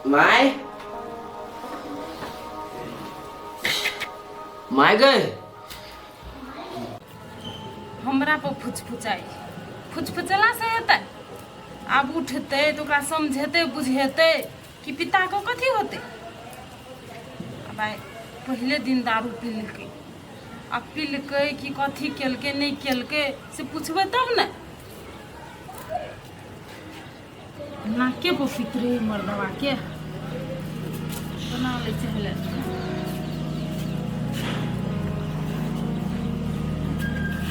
My my गए। हमरा पर फुचफुचाइ फुचफुचेला से हेतै? आब उठतै तऽ ओकरा समझेतै बुझेतै कि पिताके कथी होतै। आब आइ पहिले दिन दारू पीलकै, आ पीलकै कि कथी केलकै नहि केलकै से पुछबै तब ने। नाके पर पीत रहे मर्दवा के बना लै छै हेले।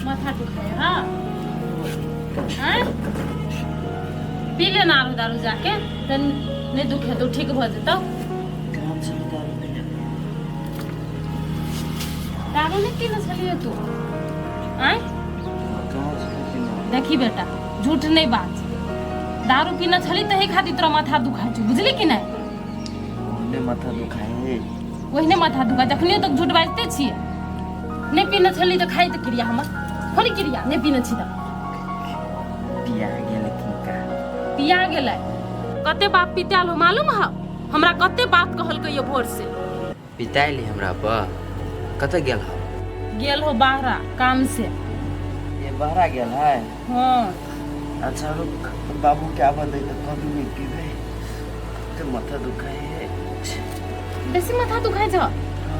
माथा दुखाय हाँ आँय? पी ले ना आरू दारू जाके तऽ नहि दुखेतौ, ठीक भऽ जेतौ। काम से दारू पीने। दारू नहि पीने छलियै तू? आँय? कहाँ से पीने? देखी बेटा, झूठ नहीं बाज, दारू पीने छली तही खातिर तोरा माथा दुखाइ छौ, बुझली कि नहीं? ओहने माथा दुखाए है। ओहिने माथा दुखाइ, जखनियो तक झूठ बाजते छियै। नहीं पीने छली तऽ खाइ तऽ क्रिया हमर खोली क्रिया, नहीं पीने छी तऽ। पिया गेल की का? पिया गेलै। कते बाप पितायल हो मालूम है हमरा? कते बात कहलकै ये भोर से। पिताइली हमरा पर? कतऽ गेल हो? गेल हो बाहरा काम से। ये बहरा गेल है? हाँ। अच्छा रुक, बाबू के आबऽ दे तऽ कभी नहीं पीबे तो माथा दुखाए है। बेसी माथा दुखाइ छ?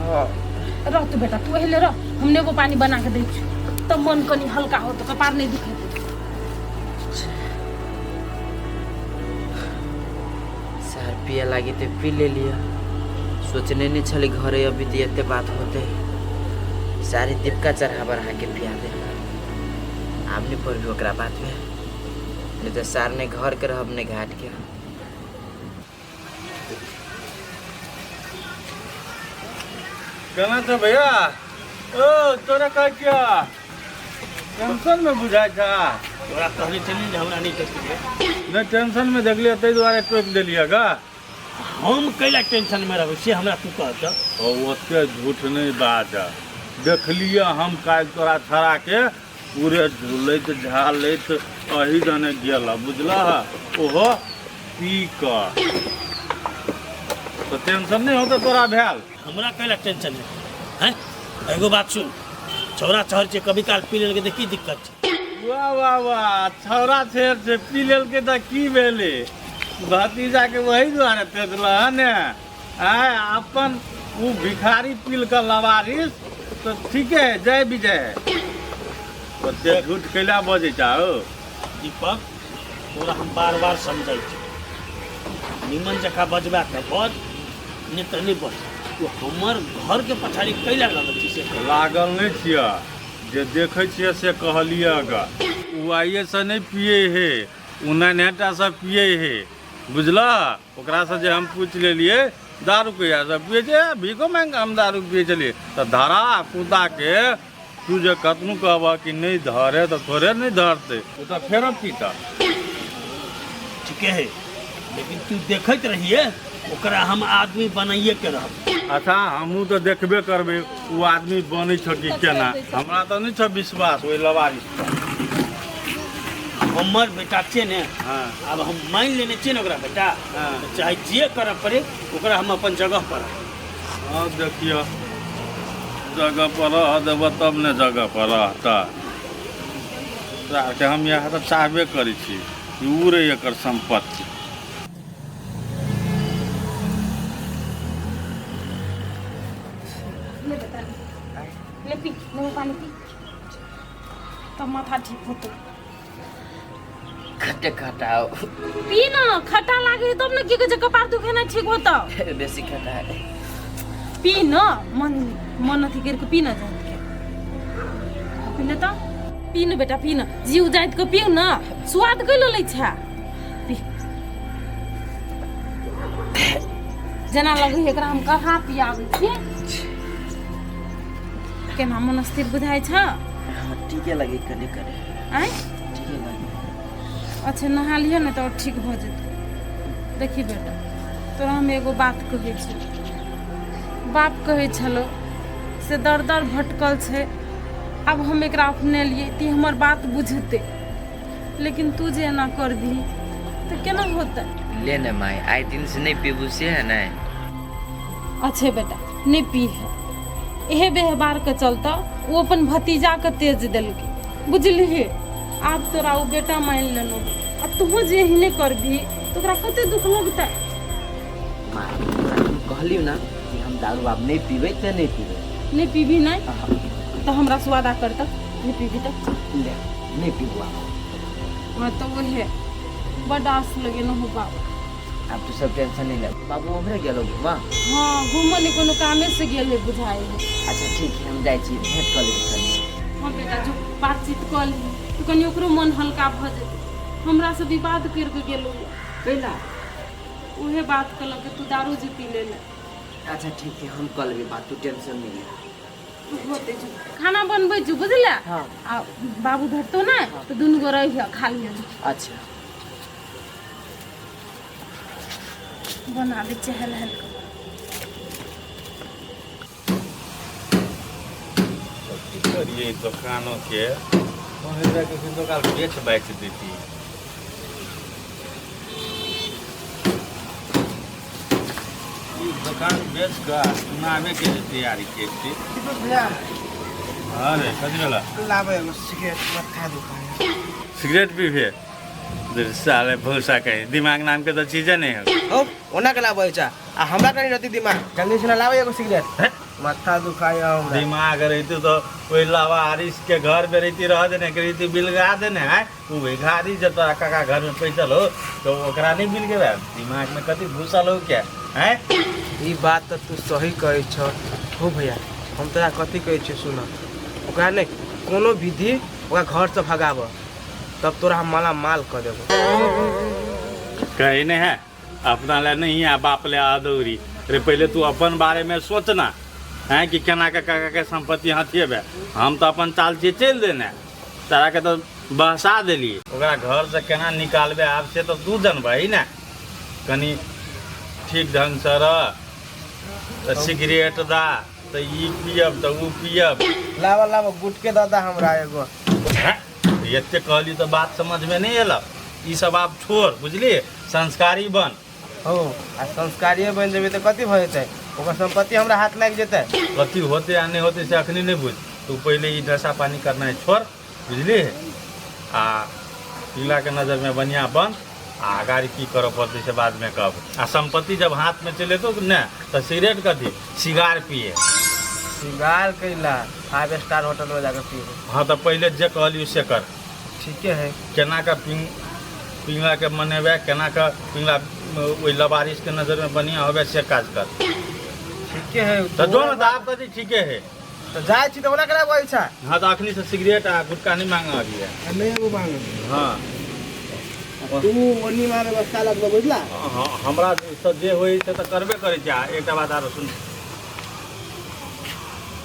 हाँ। रह तू बेटा, तू एहिले रह, हम नेबो पानी बना के दै छी तब मन कनी हल्का होतो, कपार नहीं दुखेतौ। सर पिए लागी तो पी ले लिया, सोचने नहीं छली घरे अभी तो एते बात होते। सारी दीपका चढ़ाबर अहाँ के पिया दे, आब नहीं पड़बी ओकरा बात में, नहीं तो सार ने घर के रहब ने घाट के। केना छै भैया? ओ तोरा कहै छियै टेंशन में बुझाइ छ। तोरा कहने छलियै जे हमरा नहि देखलियै। नहि, टेंशन में देखलियै ताहि दुआरे टोकि देलियै गा। हम कैला टेंशन में रहबै से हमरा तू कह तऽ। ओ ओते झूठ नहि बाज, देखलियै हम काल्हि तोरा छड़ा के पूरे झूलैत झालैत अही दने गेल, बुझलह? ओहो पी कऽ तऽ टेंशन नहि होतै तोरा भेल? हमरा कैला टेंशन है हैं? एगो बात सुन, छौड़ा चहर छै, कभी काल पी लेलकै तऽ की दिक्कत छै? वाह वाह वाह, छौड़ा छेर छै, पी लेलकै तऽ की भेलै? भतीजा के वही दुआरे पेदल है ने। आय अपन ओ भिखारी पील कऽ लवारिस तऽ ठीके है, जय विजय। ओते झूठ कैला बजै छा हो? दीपक, तोरा हम बार बार समझै छी, निमन जकाँ बजबा तऽ बज, नहि तऽ नहि बज। तू हमर घरके पछाड़ी कैला लगल छी से कह। लागल नहि छियै, जे देखै छियै से कहलियै ग। ओ आइए से नहि पियै हे, ओ नान्हेटा से पियै हे, बुझलह? ओकरासँ जे हम पूछि लेलियै दारू कहिया से पियै छै, भीखो मांगि कऽ हम दारू पियै छलियै। तऽ धरा कुदाके तू जे कतनो कहबह कि नहि धरे तऽ थोड़े नहि धरतै, ओ तऽ फेरो पीता। ठीके है, लेकिन तू देखैत रहिए ओकरा, हम आदमी बनाइए के रहब। अच्छा, हमहूँ तऽ देखबे करबै ओ आदमी बनै छ कि केना। हमरा तऽ नहि छ विश्वास ओहि लवारिस पर। हमर बेटा छियै ने। हाँ। आब हम मानि लेने छियै ने ओकरा बेटा। हाँ। तऽ चाहे जे करऽ पड़े ओकरा हम अपन जगह पर। हाँ, देखियौ, जगह पर रह देबऽ तब ने जगह पर रहता। तोरा हम इएह तऽ चाहबे करै छी कि उड़े एकर सम्पत्ति। ले बेटा, ले पी, नेबो पानी पी तब माथा ठीक होतो। खट्टे खटाओ। पी ना, खट्टा लागे तब ने की कहै छै कपार दुखेनाइ ठीक होतो। बेसी खटा है। पी न, मन मन अथी करके पी न, जाइत के पी न तऽ पी न बेटा, पी न, जीव जाइत के पी न, स्वाद कैलो लै छै पी। जेना लगै है एकरा हम काढ़ा पियाबै छियै, केना मन स्थिर बुझाइ छ? हाँ, ठीके लगे कने कने। आँय? ठीके लगे। अच्छा, नहा लिअ ने तऽ आओर ठीक भऽ जेतै। देखी बेटा, तोरा हम एगो बात कहै छी। बाप कहै छलो से दर दर भटकल छै, आब हम एकरा अपने लिए ती हमर बात बुझतै, लेकिन तू जे एना करबिही तऽ केना होतै? ले ने माय, आइ दिन से नहीं पीबू से है ने। अच्छे बेटा, नहीं पी है। एहे व्यवहार के चलता वो अपन भतीजा के तेज देलकै, बुझलिही? आब तोरा ओ बेटा मानि लेलहुँ, आ तोहूँ जे एहने करबही तऽ ओकरा कते दुख लगतै। माय, तोरा हम कहलियौ ना कि हम दारू आब नहीं पीबै तऽ नहीं पीबै। नहीं पीबी नहीं तऽ हमरा से वादा कर, तऽ नहीं पीबी तऽ। ले, नहीं पीबू आब। हाँ तऽ ओहे बड आस लगेलहुँ हो बाप। आब तू सब टेंशन नहीं ले। बाबू उम्हरे गेलो घुमा? हाँ, घूमऽ नहि, कोनो कामे से गेल है बुझाइ है। अच्छा ठीक है, हम जाइ छी, भेंट कऽ लेबै कनि। हाँ बेटा, जो बातचीत कऽ ली तऽ कनि ओकरो मन हल्का भऽ जेतै। हमरा से विवाद करि कऽ गेलहुँ। कैला? उहे बात कहलक कि तू दारू जे पी लेले। अच्छा ठीक है, हम कऽ लेबै बात, तू टेंशन नहीं ले। होते जो खाना बनबै छी, बुझले? हाँ। आ बाबू भेटतो ने तऽ दुनू गो रहिह, खा लिअ। अच्छा। बना दै छियै हल हल कऽ। की करिए दोकानो के, वहीं जाके फिर दोकान बेच बाच देती। ई दोकान बेच कऽ चुनावे के जे तैयारी के छी। भैया। अरे कथी भेला? लाबै एगो सिगरेट, माथा दुखाय। सिगरेट पीबे साले भूसा, कहीं दिमाग नाम के तो चीजे नहीं है। हो, ओना के लाबै छ आ हमरा कनी रहती दिमाग। जल्दी से ना लाबै एगो सिगरेट, माथा दुखाय हमरा। दिमाग रहते तो ओहि लवारिस के घर में रहती रह देने के रहती, बिलगा देने है उ भिखारी जब तोरा काका घर में पैसल हो तो ओकरा नहीं बिल गेला। दिमाग में कथी घुसल हो क्या है? ई बात तऽ तू सही कहै छ हो भैया। हम तोरा कथी कहै छियै सुन, ओकरा नहि कोनो विधि ओकरा घरसँ भगाब, तब तोरा हम माला माल कऽ देबो। कहे नहीं है अपना ले नहीं है बाप ले अदौरी। अरे पहले तू अपन बारे में सोचना है कि केना के काका के संपत्ति हथिएबे। हम तो अपन चाल छियै चलि देने, तारा के तो बहसा देलियै। ओकरा घर से केना निकालबे आब से तो तू जनबही ने। कनि ठीक ढंग से रह तऽ सिगरेट दा तऽ ई पियब तऽ ऊ पियब। लाबऽ लाबऽ, गुटके दऽ दऽ हमरा एगो। हैं? एते कहली तऽ बात समझमे नहि एलक। ई सब आब छोड़, बुझलियै? संस्कारी बन। हो, आ संस्कारिये बनि जेबै तऽ कथी भऽ जेतै? ओकर संपत्ति हमरा हाथ लागि जेतै। कथी होते आ नहि होते से अखनी नहि बुझ। तू पहिले ई नशा पानी करनाइ छोड़, बुझलियै? आ पीलाके नजरमे बढ़िआँ बन, आ अगाड़ी की करऽ पड़तै से बादमे कहब। आ संपत्ति जब हाथमे चलि एतौ ने तऽ सिगरेट कथी, सिगार पिए। सिगार कैला, 5 स्टार होटल में जाकर पीबै। हाँ तऽ पहिले जे कहलियौ से कर। ठीके है। केना कऽ पिंगला के मनेबै, केना कऽ पिंगला ओहि लबारिश के नजरमे बढ़िआँ होबै से काज कर। ठीके है। तऽ जो ने, तऽ आब कथी ठीके है? तऽ जाइ छी तऽ ओना केना कहै छै। हाँ तऽ अखनी से सिगरेट आ गुटखा नहीं मांगा अभी है। नहि एगो मांग। हाँ। तू ओनी मार व्यवस्था लगबो, बुझला? हाँ, हमरा से जे होइ से तऽ करबे करै छै। आ एकटा बात आरो सुन,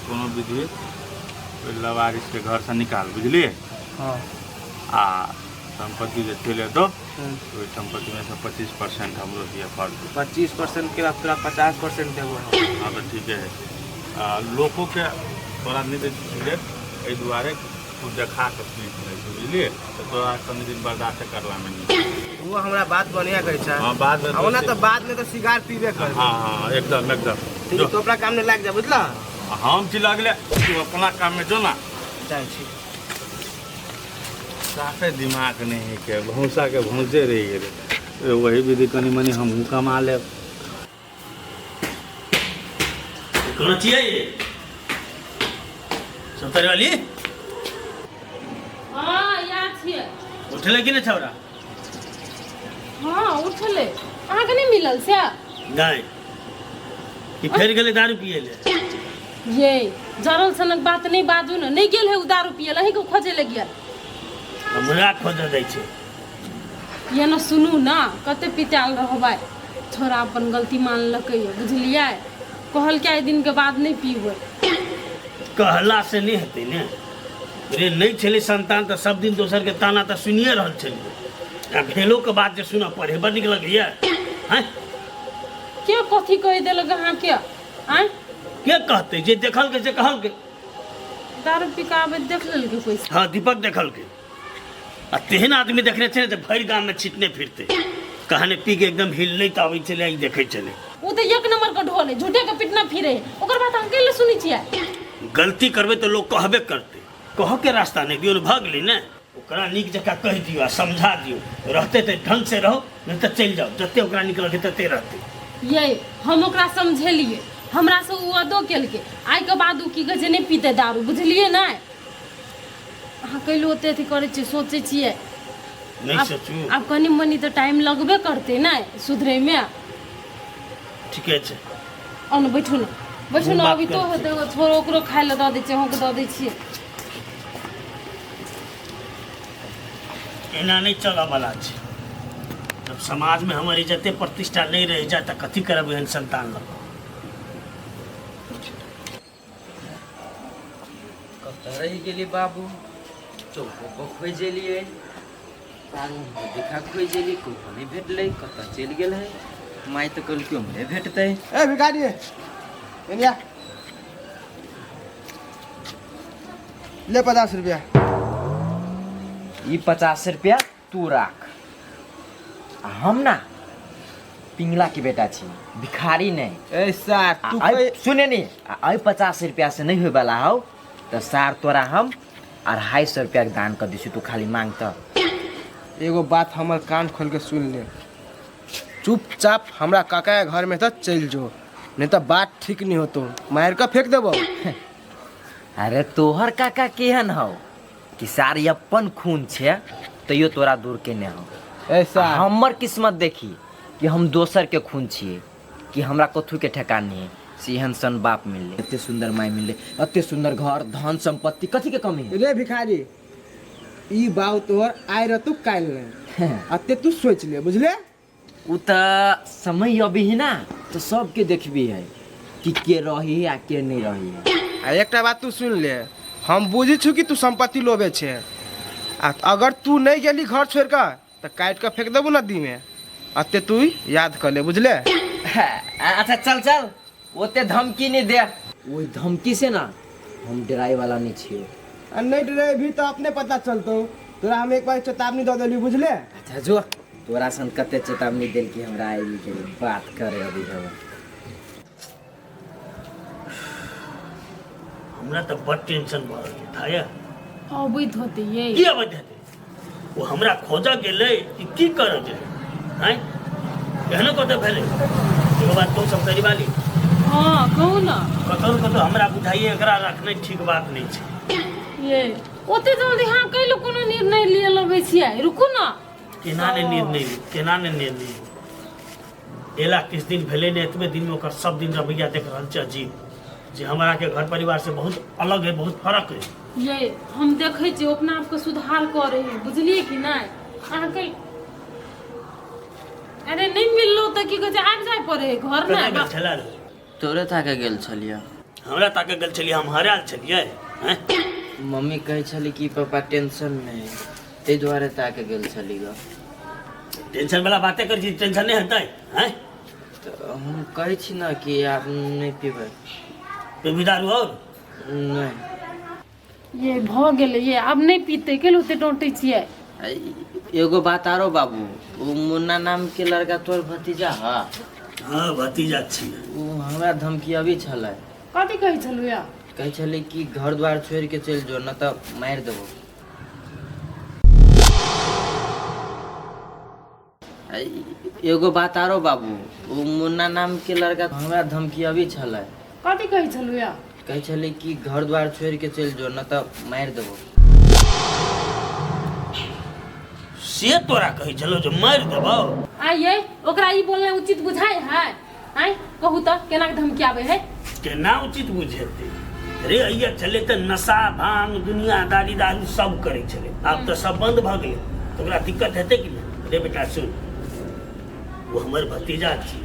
कोनो विधि ओहि लवारिस के घर से निकाल, बुझलियै? हाँ। आ संपत्ति जे चलि एतौ, ओहि संपत्तिमे से 25% हमरो दिअ पड़तै। 25% के बाद तोरा 50% देबो हम। हाँ तऽ ठीके है। आ लोकोके तोरा नहि दै छियौ सिगरेट एहि दुआरे तू देखा कऽ पी लै छै, बुझलियै? तऽ तोरा कनि दिन बर्दाश्त करलामे नहीं। तू हमरा बात बढ़िया कहै छै। हाँ, बाद में। आ ओना तऽ बाद में तऽ सिगार पीबे कर। हाँ हाँ, एकदम एकदम। ठीक है, तू अपना काम में लाग जा, बुझला? हम छी लगले, तू अपना काम में जो ना। जाइ छी। साफे दिमाग नहीं है के, भौंसा के भौंसे रहि गेलै। वही विधि कनि मनि हमहूँ कमा लेब। कोना छियै सत्तरी वाली? हाँ, याद छियै। उठले कि नहि छौड़ा? हाँ, उठले। अहाँके नहि मिलल से? नहि। कि फेर गेलै दारू पियै ले? ये जरल सनक बात नहि बाजू ने। नहि गेल है उ दारू पियै लए, अहीँके खोजे लए गेल। हमरा खोजऽ दै छै? ये ने सुनू ने, कते पितायल रहबै। छोड़ा अपन गलती मानलकै, बुझलियै? कहलकै एहि दिनके बाद नहि पीबै। कहला से नहि हेतै ने रे। नहि छलै संतान तऽ सब दिन दोसरके ताना तऽ सुनिए रहल छलियै, आ भेलोके बाद जे सुनऽ पड़े, बड़ नीक लगैया हँ? के कथी कहि देलक अहाँके, आँय? के कहतै, जे देखलकै से कहलकै। दारू पी कऽ आबैत देख लेलकै कोइ? हँ, दीपक देखलकै। आ तेहन आदमी देखने छै ने जे भरि गाममे छिटने फिरतै। कहाने पी के एकदम हिल तऽ आबै छलै, ई देखै छलै। ओ तऽ एक नंबर के ढोल है, झूठे के पिटना फिरे है। ओकर बात हम कैले सुनै छियै? गलती करबै तऽ लोक कहबे करतै, कहऽ के रास्ता नहि दियौ ने, भऽ गेलै ने। ओकरा नीक जकाँ कहि दियौ आ समझा दियौ, रहतै तऽ ढंग से रहू, नहि तऽ चलि जाउ। जते ओकरा नीक लगै तते रहतै। ये हम ओकरा समझेलियै, हमरा से ओ अदो केलकै। आइके बाद ओ की कहै छै, नहि पीतै दारू, बुझलियै ने? अहाँ कैले ओते अथी करै छियै, सोचै छियै? नहि आब सोचू। आब कनि मनि तऽ टाइम लगबे करतै ने सुधरैमे। ठीके छै। आउ ने, बैठू ने, बैठू ने। बात अबितो करै हेतै। छोड़ो, ओकरो खाय लए दऽ दै छियै, अहूँके दऽ दै छियै। एना नहि चलऽवला छै। जब समाजमे हमर इज्जते प्रतिष्ठा नहि रहि जाय तऽ कथी करब एहन संतान लऽ कऽ? कतऽ रहि गेली बाबू? चौको पर खोजि एलियै, देखा खोजि एलियै, कहियो नहि भेटलै। कतऽ चलि गेल है? माय तऽ कहलकै उम्हरे भेटतै। ए भिखारी, एने आ। ले 50 रुपया। ई 50 रुपया तू राख आ हम ना पिंगला के बेटा छी, भिखारी नहीं। ए सार, तू सुने नी, आ एहि 50 रुपया से नहीं होय वाला हौ तऽ सार तोरा हम 250 रुपया के दान कर दै छी, तू खाली मांग तऽ। एगो बात हमर कान खोल के सुन ले, चुपचाप हमरा काका के घर में तो चल जो, नहीं तो बात ठीक नहीं होतो, मार के फेंक देबो। अरे तोहर काका केहन हौ कि सार अपन खून छे तैयो तोरा दूर केने हौ। ए सार, हमर किस्मत देखी कि हम दोसर के खून छियै कि हमरा कथू के ठेकान नहीं है। से एहन सन बाप मिलले, एते सुंदर माय मिलले, एते सुंदर घर, धन संपत्ति, कथी के कमी है? रे भिखारी, ई बात तोहर आइ रहतौ काल्हि नहीं, अते तू सोच ले, बुझले? उ तऽ समय अभी है ना तो सबके देखबी है कि के रही है आ के नहीं रही है। आ एकटा बात तू सुन ले, हम बुझी छु कि तू संपत्ति लोभे छे, आ अगर तू नहीं गेली घर छोड़ के तऽ काटि के फेंक देबू नदी में, अते तू याद कर ले, बुझले? अच्छा चल चल, ओते धमकी नहीं दे। ओहि धमकी से ना हम डराए वाला नहीं छियै। आ नहीं डरेबी तऽ अपने पता चलतौ। तोरा हम एक बार चेतावनी दऽ देली, बुझले? अच्छा जो, तोरा सन कते चेतावनी देल कि हमरा आबि गेल बात करे अभी हम। हमरा तऽ बड टेंशन भऽ रहल छै थाया। अबैत होतै ये। की अबैत हेतै? ओ हमरा खोजऽ गेलै कि की करऽ गेलै? आँय, एहनो कतऽ भेलै? एगो बात कहू सब वाली? हँ, कहू ने। कतौ ने कतौ हमरा बुझाइए एकरा रखने ठीक बात नहि छै। ये ओते जल्दी अहाँ कैले कोनो निर्णय लिए लगै छियै? रुकू ने। केना ने निर्णय ली, केना ने निर्णय ली? एला किछु दिन भेलै ने, एतबे दिनमे ओकर सब दिन रवैया देख रहल छै अजीब, जे हमरा के घर परिवार से बहुत अलग है, बहुत फर्क है। ये हम देखै छियै, अपना आपके सुधार करै है, बुझलियै कि नहि? अहाँके अरे नहि मिललो तऽ की कहै छै, आबि जाय पड़े है घर कतऽ ने। गेल छलै रे? तोरे ताके गेल छलियै। हमरा ताके गेल छलियै? हम हरायल छलियै, हैं? मम्मी कहै छली कि पापा टेंशन में है, ताहि दुआरे ताके गेल छली ग। टेंशन वाला बाते करै छी, टेंशन नहि हेतै, हैं? तऽ हम कहै छी ने कि आब नहि पीबै। पीबी दारू और? नहि। ये भऽ गेलै, ये आब नहि पीतै। केल ओते डोंटै छियै? आ, एगो बात आरो बाबू, ओ मुन्ना नाम के लड़का तोर भतीजा ह? हँ, भतीजा छी। ओ हमरा धमकी अभी छलै। कथी कहै छलू या? कहै छलै कि घर द्वार छोड़ि के चलि जो, न तऽ मारि देबो। आ, एगो बात आरो बाबू, ओ मुन्ना नाम के लड़का हमरा धमकी अभी छलै। कथी कहै छलू या? कहै छलै कि घर द्वार छोड़ि के चलि जो, न तऽ मारि देबो। से तोरा कहै छलौ जे मारि देबौ? आइ ये ओकरा ई बोलनाइ उचित बुझाइ है? आइ कहू तऽ, केना के धमकी आबै है? केना उचित बुझेतै रे? अइया छलै तऽ नशा भांग दुनियादारी दारू सब करै छलै, आब तऽ सब बंद भऽ गेलै, तऽ ओकरा दिक्कत हेतै कि नहि? रे बेटा सुन, ओ हमर भतीजा छी,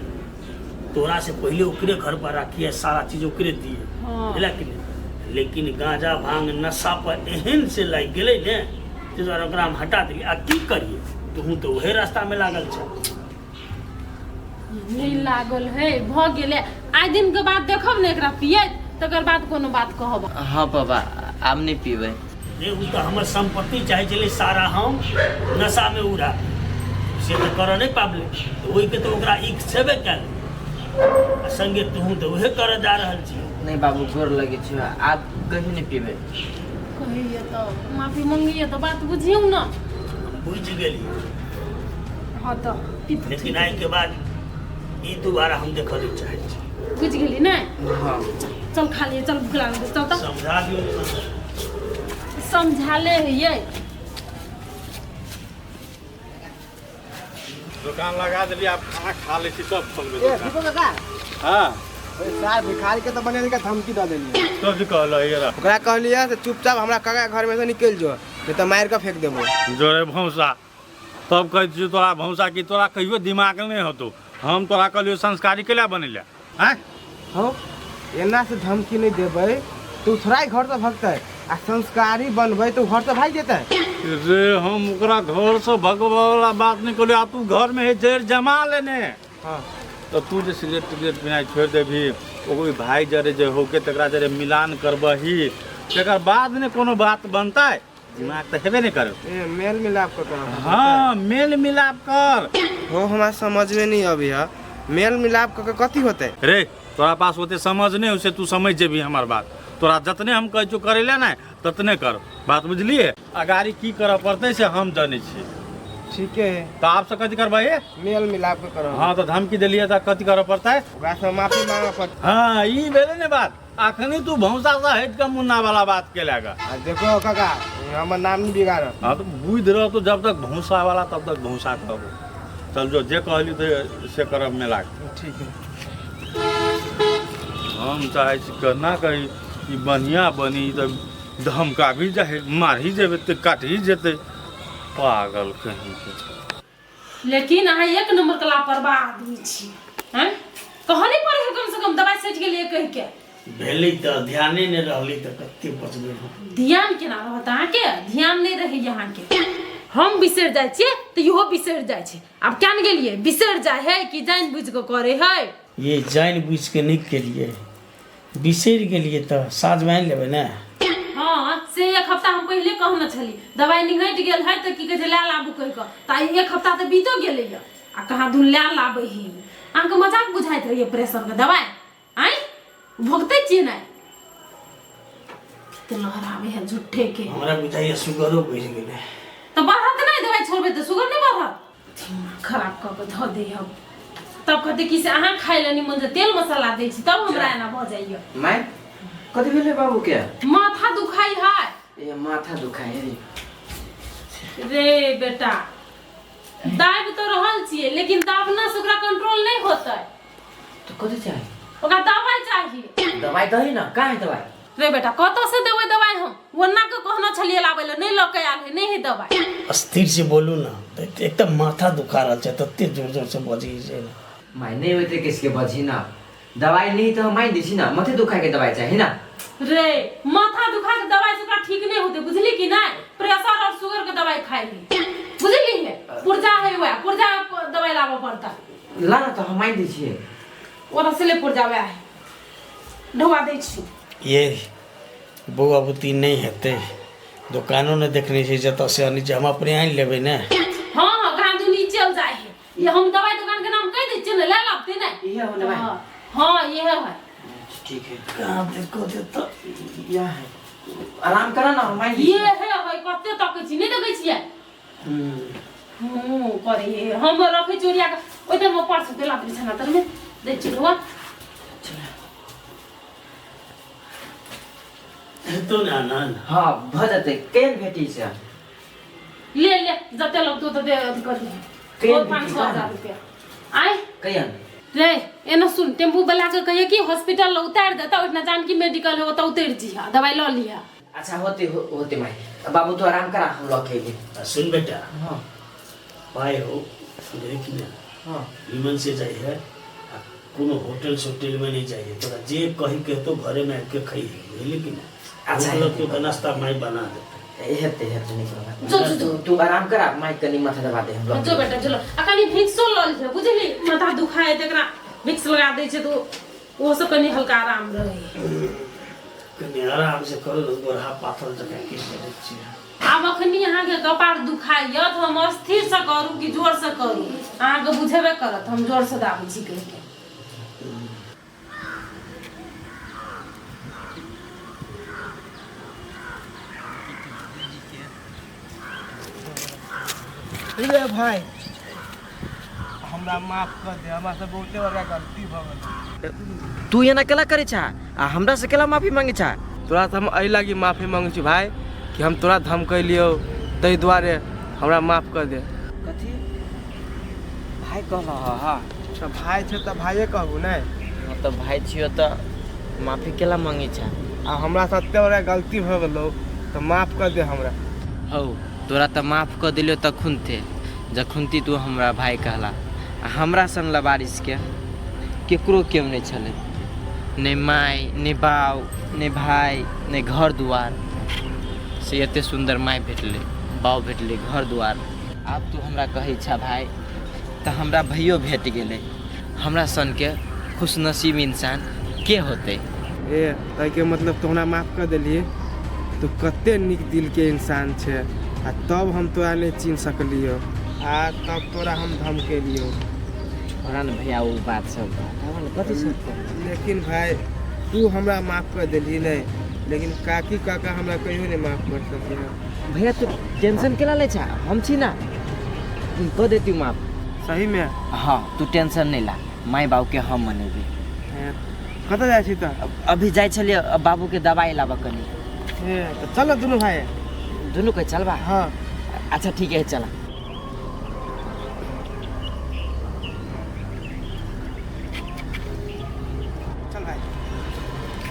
तोरा से पहिले ओकरे घर पर राखिए, सारा चीज ओकरे दिए। बुझला कि नहि? लेकिन गांजा भांग नशा पर एहन से लागि गेलै ने, ताहि दुआरे ओकरा हम हटा देलियै। आ की करियै, तोहूँ तऽ ओहे रास्तामे लागल छ। नहि लागल है, भऽ गेलै। आइ दिन के बाद देखब ने एकरा पियैत, तकर बाद कोनो बात कहब। हँ पापा, आब नहि पीबै। रे, ओ तऽ हमर सम्पत्ति चाहै छलै सारा हम नशामे उड़ा। से तऽ करऽ नहि पाबलै तऽ ओहिके तऽ ओकरा ईख छेबे कयल आ संगे तोहूँ तऽ उहे करऽ जा रहल छी। नहीं बाबू, गोर लगे छियो, आब कहियो नहीं पीबे। कहैया तऽ माफी मंगैया तऽ बात बुझियौ ने। हम बुझि गेलियै। हँ तऽ पीतू। लेकिन आइके बाद ई दोबारा हम देखऽ नहि चाहै छी। बुझि गेली ने? हाँ। चल खा लिए, चल भूख लागल छै, चल तऽ। समझा दियौ ने मतलब। समझाले हैयै। दोकान लगा देलियै, आब खाना खा लै छी तब खोलबै ए दोकान। दीपक काका। हाँ। ओए सार भिखारी के तो बने के धमकी दऽ देलियै। कथी कहलह ये? ओकरा कहलियै से चुपचाप हमरा काका घर में से निकलि जो, नहीं तऽ मारि कऽ फेंक देबो। जोरे भौंसा, तब कहै छियौ तोरा भौंसा कि तोरा कहियो दिमाग नहि होतौ। हम तोरा कहलियौ संस्कारी केला बनेला आँय? हौ, एना से धमकी नहि देबै तऽ ओ थोड़ा ही घरसँ भगतै, आ संस्कारी बनबै तऽ ओ घरसँ भागि जेतै। रे, हम ओकरा घरसँ भगबऽवला बात नहि कहलियौ। आब तू घरमे हे जड़ि जमा लेने। हाँ। तऽ तू जे सिगरेट तिगरेट पिनाइ छोड़ि देबही, ओहि भाय जरे जे होके तकरा जरे मिलान करबही, तकर बाद ने कोनो बात बनतै। दिमाग तऽ हेबे नहि करू। ए मेल मिलाप कऽ करब। हाँ, मेल मिलाप कर। हो, हमरा समझ में नहीं अबै है, मेल मिलाप कऽ के कथी होतै? रे, तोरा पास ओते समझ नहीं हो से तू समझ जेबही हमर बात। तोरा जतने हम कहै छियौ करै लए ने, ततने कर। बात बुझलियै? अगाड़ी की करऽ पड़तै से हम जनै छियै। ठीके है। तऽ आब से कथी करबही? मेल मिलाप के करब। हाँ, तऽ धमकी देलियै तऽ कथी करऽ पड़तै? ओकरा से माफी मांगऽ पड़तै। हाँ, ई भेलै ने बात। अखनी तू भौंसा से हटि कऽ मुन्ना वाला बात केला गा। आ देखो काका, हमर नाम नहीं बिगाड़। हाँ, तो बुझि रह तो जब तक भौंसा वाला तब तक भौंसा कहबो। चल जो, जे कहली तऽ से करब मेला। ठीक है। हम चाहै छी केना कही ई बढ़िआँ बनी, तऽ धमका भी जाइ, मारही जेबै तऽ काटही जेतै, पागल कहीं के। लेकिन अहाँ एक नंबर के लापरवाह आदमी छी हैं। कहऽ नहीं पड़े है कम से कम दवाई सटि गेलियै कहि के? भेलै तऽ ध्याने नहि रहलै तऽ कते बचबै हम। ध्यान केना रहत अहाँके? ध्यान नहि रहैए अहाँके। हम बिसरि जाइ छियै तऽ इहो बिसरि जाइ छै। आब केन गेलियै बिसरि जाइ है कि जानि बुझि कऽ करै है? ये जानि बुझि कऽ नहि केलियै, बिसरि गेलियै तऽ साँझमे आनि लेबै ने। हाँ, से एक हफ्ता हम पहिले कहने छली दवाई निघटि गेल है तऽ की कहै छै लए लाबू कहि कऽ, तऽ आइ एक हफ्ता तऽ बीतो गेलैया आ कहाँ दून लए लाबै ही। अहाँके मजाक बुझाइत रहैए प्रेशरके दवाई? आँय, भोगते छियै ने? कते लहराबै है झूठे के। हमरा बुझाइए सुगरो बढ़ि गेलै। तऽ बढ़त नहि? दवाई छोड़बै तऽ सुगर नहि बढ़त? दिमाग खराब कऽ कऽ धऽ दै हम। तब कहते कि से अहाँ खाइ लए निमन से तेल मसाला दै छी तब हमरा एना भऽ जाइए। माय, कथी भेलै बाबू के? माथा दुखाइ है। ए, माथा दुखाइ है रे? रे बेटा, दाबि तऽ रहल छियै लेकिन दाबना से ओकरा कंट्रोल नहि होतै। तो कथी चाही? ओकरा दवाई चाही। दवाई दही ना, कहाँ है दवाई? रे बेटा, कतऽ से देबै दवाई हम? ओना के कहने छलियै लाबै लए, नहि लऽ के आयल है, नहि है दवाई। स्थिर से बोलू ने, तऽ एकदम माथा दुखा रहल छै, तते जोर जोर से बजै छै ने। माय, नहीं होते किसके बजी ना, दवाई नहीं तो हम मान दी छी ना, माथे दुखाए के दवाई चाही ना। रे, माथा दुखा के दवाई से ओकरा ठीक नहीं होते, बुझली कि नहीं? प्रेशर और शुगर के दवाई खाई है, बुझली है? पुर्जा है, वह पुर्जा दवाई लाबऽ पड़ता। ला ना तो हम मान दी छी। ओरा से ले पुर्जा, वह है, ढोआ दै छी। ये बौआ बुती नहि हेतै, दोकानो नहि देखने छै जतऽ से अनै छै, हम अपने आनि लेबै ने। हाँ हाँ, कहाँ दुनी चल जाए है ये। हम दवाई दुकान के नाम कह दै छियै ने, ले लाबते ने। इहे हो ने भाई? हाँ हाँ, ये है। ठीक है। कहाँ देखो देता? यह है, आराम करा ना, हम मान दी। ये है है, कते तकै छी, नहि देखै छियै? हूँ, करे हे। हम रखै छी ओरिया के ओहि तरमे, पर्स देला बिछाना तरमे दै छी ढोआ। हेतौ ने आनन्द? हाँ, भ जेतै। केहन भेटी छै? ले ले, जते लगतौ तते अथी कर दिहे। केहन 5 भेटी? 6 हजार रुपया आय। केहन? रे, एना सुन, टेम्पू वाला के कहिए कि हॉस्पिटल लग उतारि देता, ओहिठिना जानकी मेडिकल है, ओतऽ उतरि जइहा, दवाई लऽ लिहा। अच्छा, होते होते माई। बाबू, तू आराम करा, हम लऽ के अइली। आ सुन बेटा। हाँ। पाइ हो, बुझली कि नहि? हाँ। निमन से जाइ है आ कोनो होटल सोटलमे नहि जाइ है, तोरा जे कही कहतो घरेमे आबि के खइहे, बुझली कि नहि? अच्छा, भूख लगतौ तऽ नाश्ता माय बना देतै। हेतै हेतै, नहीं कोनो बात। जो, जो, तू तू आराम करा, माई कनी माथा दबा दे, हम लऽ जो के बेटा, चलो। आ कनि भिक्सो लऽ लिहे, बुझली? माथा दुखाय तऽ एकरा भिक्स लगा दै छै तऽ ओहो से कनि हल्का आराम रहै। कनि आराम से करू ने, गोरहा पाथर जकाँ की करै छियै? आब अखनी अहाँके अहाँके कपार दुखाइए तऽ हम स्थिरसँ करू कि जोरसँ करू अहाँके बुझेबे करत हम जोरसँ दाबै छी कहि के। रे भाई, हमरा माफ कर दे, हमरा से बहुते बड़का गलती भऽ गेल। तू एना केला करै छा आ हमरा से केला माफी मांगे छा? तोरा से हम एहि लागी माफी मांगै छी भाई कि हम तोरा धमकैलियौ, ताहि दुआरे हमरा माफ कर दे। कथी भाई कहल? हाँ। तऽ भाई छै तऽ भाइये कहबू ने। हाँ, तऽ भाई छियो तऽ माफी केला मांगे छा? आ हमरा से एते बड़का गलती भऽ गेलौ तऽ माफ कर दे हमरा। हौ, तोरा तऽ माफ कऽ दिलियो तखुन थे जखुनती तू हमरा भाई कहला। आ हमरा सन लबारिशके केकरो केओ नहि छलै, नहि माय, नहि बाउ, नहि भाई, नहि घर दुआर। से एते सुन्दर माय भेटलै, बाउ भेटलै, घर दुआर। आब तू हमरा कहै छा भाई, तऽ हमरा भैयो भेट गेलै। हमरा सनके खुशनसीब इंसान के होतै? ए, ताहिके मतलब तू हमरा माफ कर देलियै? तू कते नीक दिलके इंसान छै, आ तब हम तोरा नहि चिन्ह सकलियौ आ तब तोरा हम धमकेलियौ। छोड़ा ने भैया ओ बात सब, बताबऽ ने कथी सब कहै? लेकिन भाई, तू हमरा माफ कर देलही नहि, लेकिन काकी काका हमरा कहियो नहि माफ कर सकैया। भैया, तू टेंशन केला लै छा? हम छी ना, कऽ देती माफ। सहीमे? हाँ, तू टेंशन नहि ला, माय बाबूके हम मनेबै। ए, कतऽ जाइ छी तऽ? अभी जाइ छलियै बाबूके दवाइ लाबऽ कनी। ए, तऽ चल दुनू भाई। दुनू के चलबा? हाँ। अच्छा, ठीक है, चला। चल भाई।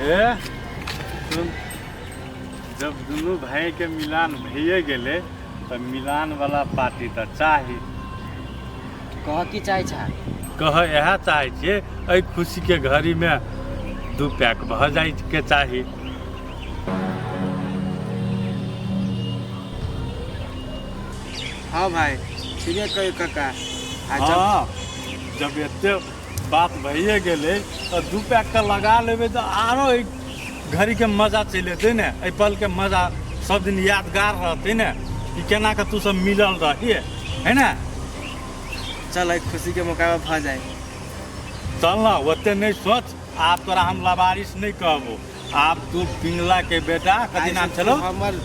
ए सुन, जब दुनू भाई के मिलान भइए गेलै तऽ मिलान वाला पार्टी तऽ चाही। कह की चाहै छा? कह इएह चाहै छियै, एहि खुशीके घड़ीमे दू पैक भऽ जाइके चाही। हाँ भाई, ठीके कहियो काका। आ जब हँ, जब एते बात भइए गेलै तऽ दू पैक के लगा लेबै तऽ आरो एहि घड़ीके मजा चलि एतै ने। एहि पलके मजा सब दिन यादगार रहतै ने कि केना कऽ तू सब मिलल रहिए है ने। चल, एहि खुशीके मौका पर भऽ जाए। चल न, ओते नहि सोच। आब तोरा हम लबारिश नहि कहबो। आब तू पिंगला के बेटा, कथी नाम छलो? हमर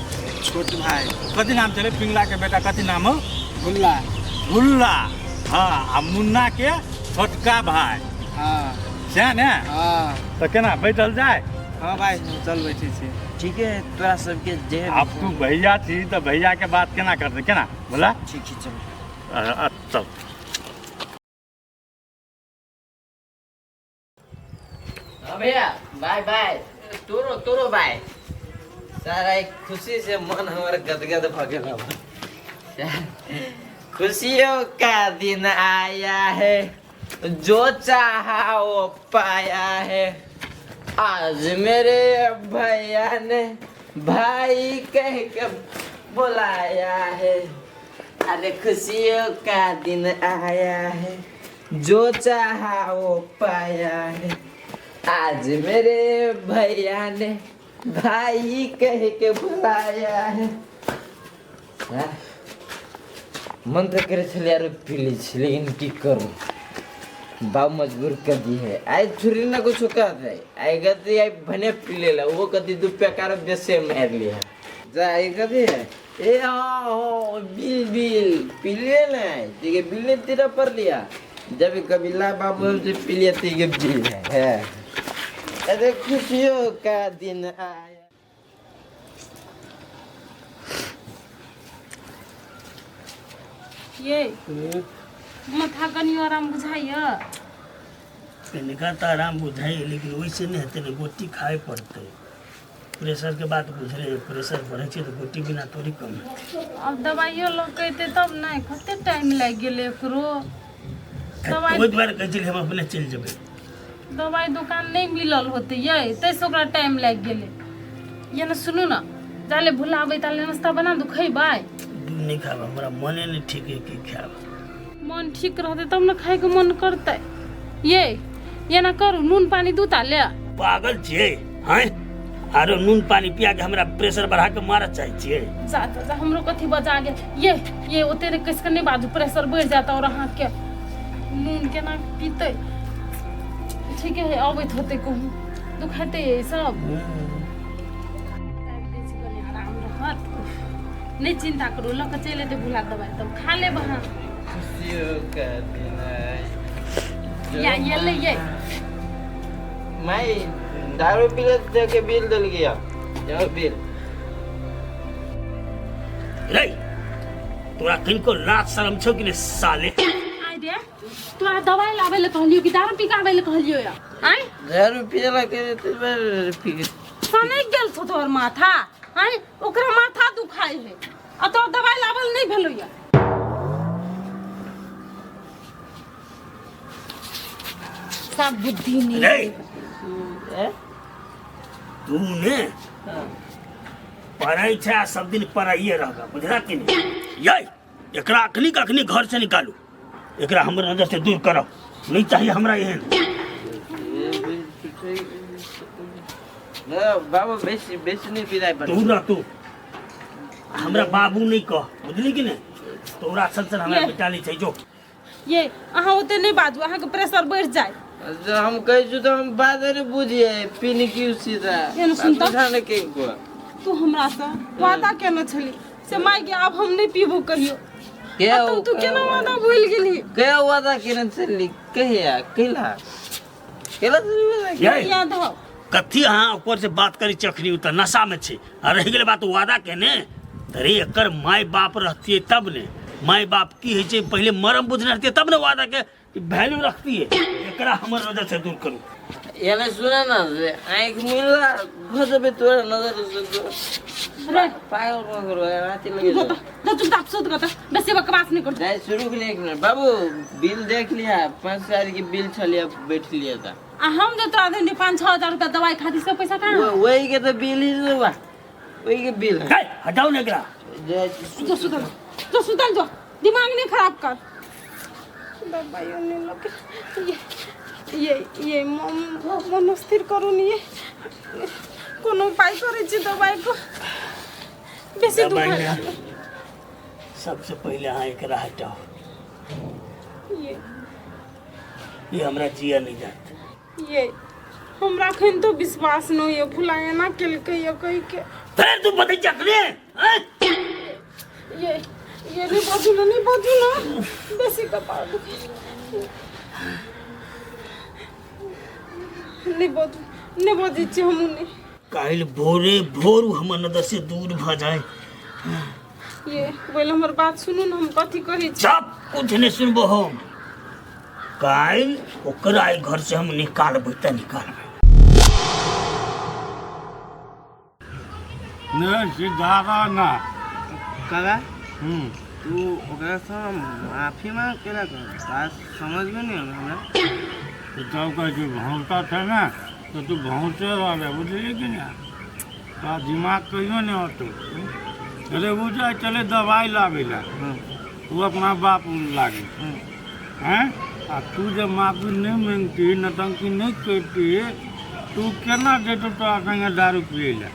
छोट भाई। कथी नाम छलै पिंगला के बेटा, कथी नाम हो? भुल्ला। भुल्ला, हाँ, आ मुन्ना के छोटका भाई। हाँ। सएह ने? हाँ। तऽ केना बैठल जाय? हाँ भाई, चल बैठे छी। ठीक है, तोरा सबके जे आब तू भैया छी तऽ भैया के बात केना करतै? केना बोला? ठीक है, चल। चल। हाँ भैया, बाय बाय। तोरो तोरो बाय। सारा एक खुशी से मन हमर गदगद भ गेल अब। खुशियों का दिन आया है, जो चाहा वो पाया है, आज मेरे भैया ने भाई कह के बुलाया है। अरे खुशियों का दिन आया है, जो चाहा वो पाया है, आज मेरे भैया ने भाई कह के बुलाया है। हाँ? मन तऽ करै छलै आरो पी लै छी, लेकिन की करू, बाप मजबूर कर दी है। आइ छुरी ना कुछ कहते, आइ गति आइ भने पी लेला, वो कति दू पैकार बेसे मारि लिया जा। आई कथी है? ए हाँ हाँ, बिल बिल पी लिए ना, ठीक है, बिल ने तेरा पर लिया। जब कबिला बाबू से पी लिया ठीक है, बिल है। अरे खुशियों का दिन आया। ये माथा कनि आराम बुझाइए? कनिका तऽ आराम बुझाइए, लेकिन ओहिसँ नहि हेतै ने, गोटी खाइ पड़तै। प्रेशरके बात बुझले, प्रेशर बढ़ै छै तऽ गोटी बिना थोड़ी कम हेतै। आब दवाइयो लऽ के एतै तब ने। कते टाइम लागि गेलै एकरो दवाइ। ओहि दुआरे कहै छलियै हम अपने चलि जेबै। दवाइ दोकान नहि मिलल होतै यै, ताहिसँ ओकरा टाइम लागि गेलै। ये ने सुनू ने, जाले भुलाबै ताले नाश्ता बना दू, खैबै? दूध नहि खायब, हमरा मने नहि ठीक है कि खायब। मन ठीक रहतै तब ने खायके मन करतै। ये एना करू, नून पानी दू ता ले। पागल छियै? आँय, आरो नून पानी पिया के हमरा प्रेशर बढ़ा के मारऽ चाहै छियै। जा जा जा, हमरो कथी बजा गेल। ये ओते रे कस के नहीं बाजू, प्रेशर बढ़ जाता और अहाँ के नून केना पीते। ठीक है, अबैत होते कहूँ दुखाते ये सब। कनी आराम रहत, नहीं चिंता करू, लऽ के चलि एतै भुला दबाई तब खा लेब अहाँ। खुशियों का दिन है। या ये ले ये माई दारू पी ले के बिल दल गया, जाओ बिल। रे तोरा किनको लाज शरम छौ कि नहीं साले? आइ रे, तोरा दवाई लाबै लए कहलियो कि दारू पी के आबै लए कहलियो या? आइ दारू पियला के पी सनकि गेल छौ तोहर माथा। आइ ओकरा माथा दुखाइ है आ तोर दवाई लाबल नहीं भेलो या। सब बुद्धि नहीं। रे तू ने पढ़ै छै आ सब दिन पढ़ाइए रहगा, बुझला कि नहीं? यै एकरा अखनी के अखनी घर से निकालू, एकरा हमर नजर से दूर करो, नहीं चाहिए हमरा एहन। बाबू बेसी बेसी नहीं पिराइ पर। तू रह, तू हमरा बाबू नहीं कह, बुझली कि नहीं? तोरा सन सन हमरा बेटा नहीं चाहिए। जो ये अहाँ ओते नहीं बाजू, अहाँ के प्रेशर बढ़ जाए। जो हम कहै छु तो हम बात नहीं बुझिए पीने की सीधा। एहन सुन त। बुझा के को तू हमरा से वादा केने छली से माय गे आब हम नहीं पीबो कहियो, के आ तू तू केना वादा भूल गेली? के वादा केने छली? कहिया कैला कैला छली वादा? यै याद हो कथी अहाँ ऊपर से बात करी छी अखनी? तऽ नशा में छी आ रहि गेलै बात वादा केने, तऽ रे एकर माय बाप रहतियै तब ने, माय बाप की होइ छै पहिले मरम बुझने रहतियै तब ने वादा के वैल्यू रखतियै। एकरा हमर नजर से दूर करू। एने सुन न, आँखि मिला भजबे तोरा नजर से रे पागल कोन करो राति लगे जो तो चुपचाप सुत गता, बेसी बकवास नहीं कर। जाय शुरू के एक मिनट बाबू, बिल देख लिया, 5000 के बिल छलिया बैठ लिया था। आ हम जो तोरा देने 5-6 हजार रुपया दवाई खातिर सब पैसा कहाँ? वही के तो बिल ही बा, वही के बिल है। है, हटाओ ने एकरा। जाय जो सुतल जो सुतल जो, दिमाग नहीं खराब कर। दवाई नहीं लगे। ये ये ये मन स्थिर करू नी, कोनो उपाय करै छी दवाई को बेसी दवाई दुखाइ। ने सबसे पहिले अहाँ एकरा हटाओ। ये हमरा जिया नहीं जात। ये हमरा अखन तो विश्वास नहीं है फुला एना केलकै ये कहि के। फेर तू बदल चकने हैं? ये नहीं बाजू ना, नहीं बाजू ना, बेसी कपार दुखाइ। नहीं बाजू, नहीं बाजै छी हमहूँ नहीं। काल्हि भोरे भोर हमर नजर से दूर भऽ जाए। ये बोले हमर बात सुनू न, हम कथी कहै छी। सब कुछ नहीं सुनबो हम, काल्हि ओकरा एहि घर से हम निकालबै तऽ निकालबै। नहीं सीधा ना काका, तू ओकरा से माफी मांग केला कर, बात समझ में नहीं आवे हमरा। तो कहै छै भौंकता छै ने तऽ तू भौंसे रहले, बुझलियै कि नहि? तोरा दिमाग कहियो नहि होतौ। अरे ओ जाइ चले दवाइ लाबै लए, तू अपना बाप लागे हैं, आ तू जे माफी नहीं मांगती, नौटंकी नहीं करती, तू केना जेतौ तोरा संगे दारू पियै लए?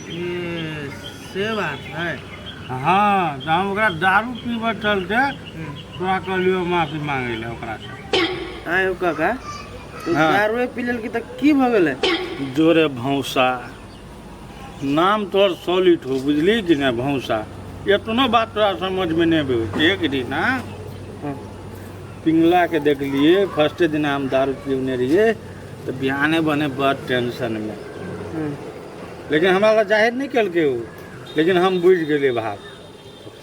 ये से बात है। हाँ, तऽ हम ओकरा दारू पीबऽ चलते तोरा कहलियौ माफी मांगै लए ओकरा से। आयो काका, तू हाँ। दारू पी लेल की तऽ की भऽ गेलै? जोरे भौंसा, नाम तोहर सॉलिड हो, बुझली कि नहि? भौंसा, एतनो बात तोरा समझमे नहि अबै। एक दिन पिंगला के देखलिए, फर्स्टे दिन हम दारू पीने रहिए तऽ बिहाने बने बड़ टेंशनमे, लेकिन हमरा लग जाहिर नहि केलकै ओ, लेकिन हम बुझि गेलियै भाव,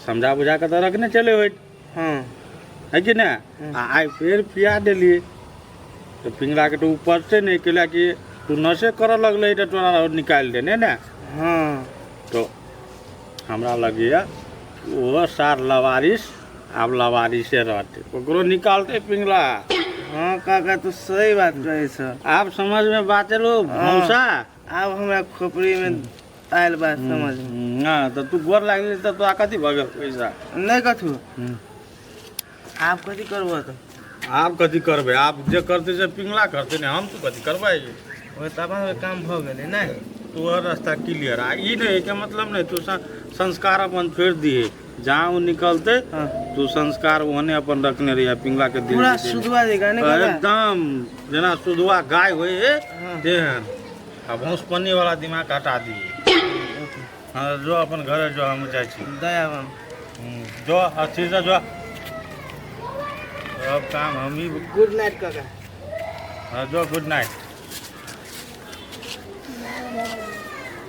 समझा बुझा कऽ तऽ रखने चले होइत है कि नहि? आ आइ फेर पिया देलियै तऽ पिंगलाके तऽ ऊपर से नहि केला कि तू नशे करऽ लगलै तऽ तोरा निकालि देने ने। तो हमरा लगैए ओहो सार लवारिस आब लवारिसे रहतै, ओकरो निकालतै पिंगला। हाँ काका, तू सही बात कहै छ। आब समझमे बात एलो भौंसा? आब हमरा खोपड़ी में आयल बात समझ में। हाँ, तऽ तू गोर लागली तऽ तोरा कथी भऽ गेल पैसा? नहीं कथू। आब कथी करबो तऽ? आब कथी करबै? आब जे करतै से पिंगला करतै ने, हम तू कथी करबै? ओ तऽ अपन काम भऽ गेलै नहि? तोहर रास्ता क्लियर आ ई नहि के मतलब नहि तू संस्कार अपन छोड़ि दिहे जहाँ ओ निकलते हाँ। तू संस्कार ओहने अपन रखने रहिए पिंगला के दिल पूरा जीते। सुधवा देगा ने काका एकदम जेना सुधुआ गाय होइ है हाँ। तेहन आ भौंसपन्नी वाला दिमाग हटा दिए हाँ जो अपन घरे जो हम जाइ छी दया बम जो अच्छी से जो अब काम हम ही गुड नाइट काका हाँ जो गुड नाइट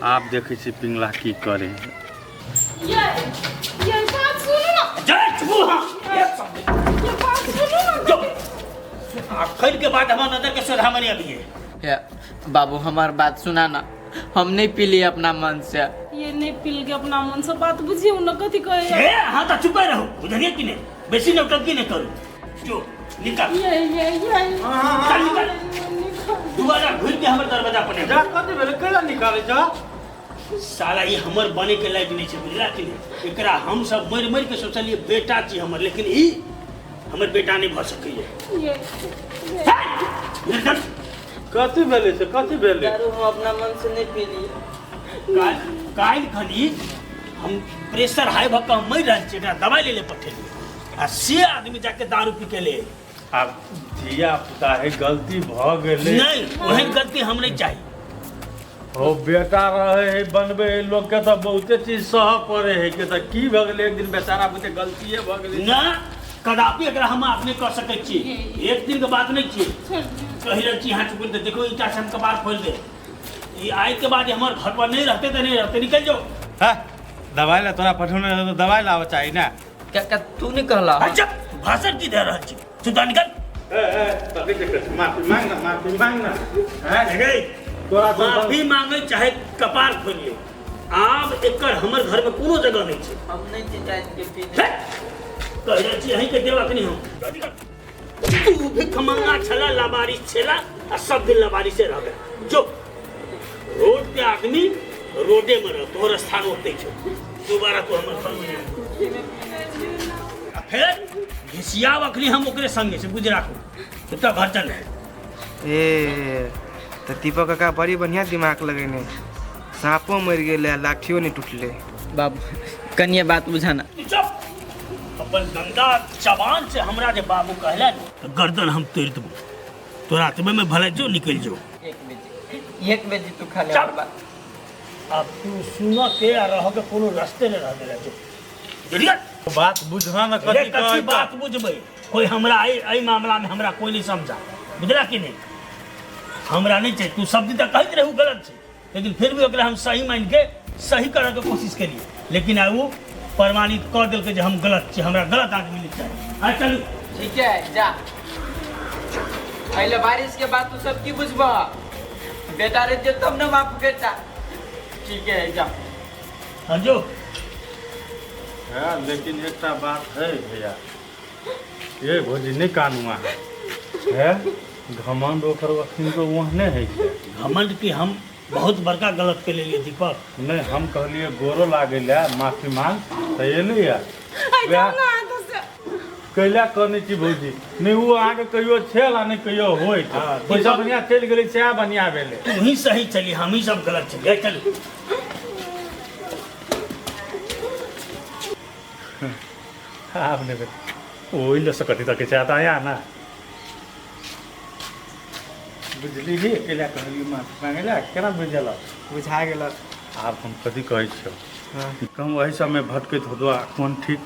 आप देखै छी पिंगला की करे ये बात सुनू ना जय छू हाँ ये बात सुनू ना जो आखिर के बाद हमार नजर के सोधा मनी अभी है हे बाबू हमार बात सुना ना हम नहीं पी लिए अपना मन से ये नहीं पिल के अपना मन से बात बुझियो न कथी कहे ए हाँ तो चुप रहो बुझलिए कि नहीं बेसी नौटंकी नहीं करू जो निकल ये ये चल निकल दोबारा घुर के हमर दरवाजा पर नहीं जा कथी भेलै कैला निकालै जा साला ई हमर बने के लायक नहीं छै बुझला कि नहीं एकरा हम सब मरि मरि के सोचलिए बेटा छी हमर लेकिन ई हमर बेटा नहीं भऽ सकैए ये निर्धन कथी भेलै से कथी भेलै दारू हम अपना मन से नहीं पी लिए काल्हि खनी हम प्रेशर हाई भऽ कऽ हम मरि रहल छी एकरा दवाइ ले ले पठेलियै आ से आदमी जाके दारू पी के ले आब धिया पुता है गलती भऽ गेलै नहि ओहन गलती हम नहि चाही ओ बेटा रहे है बनबे है लोग के तऽ बहुते चीज सहऽ पड़े है के तऽ की भऽ गेलै एक दिन बेचारा बुते गलतिए भऽ गेलै ना कदापि एकरा हम अपने कऽ सकै छी एक दिन के बात नहि छियै कहि रहल छी हाथ चुकुल देखो ईटा से हम कपार फोड़ि दे ई आइ के बाद हमर घर पर नहीं रहते तऽ नहीं रहते निकल जाओ हाँ दवाई ला तोरा पठौने रहौ तऽ दवाई लाबऽ चाही ने काका तू नहीं कहला अच्छा तू भाषण की दे रहल छी तू तऽ निकल कथी दिक्कत छै? माफी मांग ना माफी मांग ना हैं? रे तोरा से माफी मांगे चाहे कपार खोलिए आब एकर हमर घर में कोनो जगह नहीं छै हम नहीं छी जान के पीने हे! कहि रहल छी अहीं के देबक नहीं हम तू भी खमंगा छला लाबारिश छला आ सब दिन लाबारिशे रहबे जो रोड के आदमी रोडे में रह तोहर स्थान ओतै छौ दोबारा तू हमर घर में नहीं आ फेर घिसियाब अखनी हम ओकरे संगे से बुझि राखू एतऽ घर चल ए तऽ दीपक काका बड़ी बढ़िया दिमाग लगेने साँपो मरि गेलै आ लाठियो नहि टूटलै बाबू कनिए बात बुझाना चुप अपन गंदा जबान से हमरा जे बाबू कहला ने तऽ गर्दन हम तोड़ि देबो तोरा एतबे में भले जो निकलि जो एक बेजी एक बेजी तू खा ले चुप। हमर बात आब तू सुनऽ के आ रहऽ के कोनो रस्ते नहि रह गेलै जो बुझलियै बात बुझा ना रे कथी कथी कहै बात बुझबै कोई हमरा एहि एहि मामलामे हमरा कोई नहि समझा बुझला कि नहि हमरा नहि छै तू सब दिन तऽ कहैत रहू गलत छै लेकिन फिर भी ओकरा हम सही मानि के सही करऽके कोशिश केलियै लेकिन आइ ओ प्रमाणित कऽ देलकै जे हम गलत छी हमरा गलत आदमी नहि चाही आइ चलू ठीक है जा पहले बारिश के बाद तू सब की बुझबा बेटा रे जो तब ना माफ बेटा ठीक है जा हाँ जो है लेकिन एकटा बात है भैया ये भौजी नहीं कानू अहाँ है घमंड ओकर अखन तो ओहने है छै घमंड की हम बहुत बड़का गलत के लेलिए दीपक नहीं हम कहलिए गोरो लागे ले माफी मांग तऽ एलै या वएह कैला कहने छी भौजी नहीं ओ अहाँके कहियो छेल आ नहीं कहियो होइत हाँ, पैसा बढ़िया चलि गेलै सएह बढ़िया भेलै तू ही सही चली हम ही सब गलत चलिए चलू आब नहि भेल ओहि लऽ सकती तऽ किछु आता या ना बुझली ही कैला कहलियै माफी मांगे ला केना बुझल बुझा गेल आब हम कथी कहै छियौ हाँ कहूँ एहि सबमे भटकैत होतो आ कोन ठीक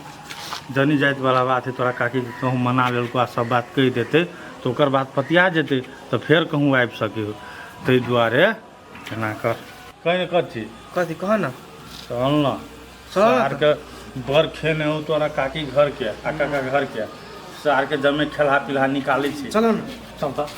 जनी जाति वाला बात है तोरा काकी के कहूँ मना लेलको आ सब बात कहि देतै तऽ ओकर बात पतिया जेतै तऽ फेर कहूँ आबि सकै हो ताहि दुआरे एना कर कहि ने कथी कथी कह न चल न चल न सार के बड़ खेने हो तोरा काकी घर के आ काका घर के सार के जमे खेलहा पिलहा निकालै छी चल न चल तऽ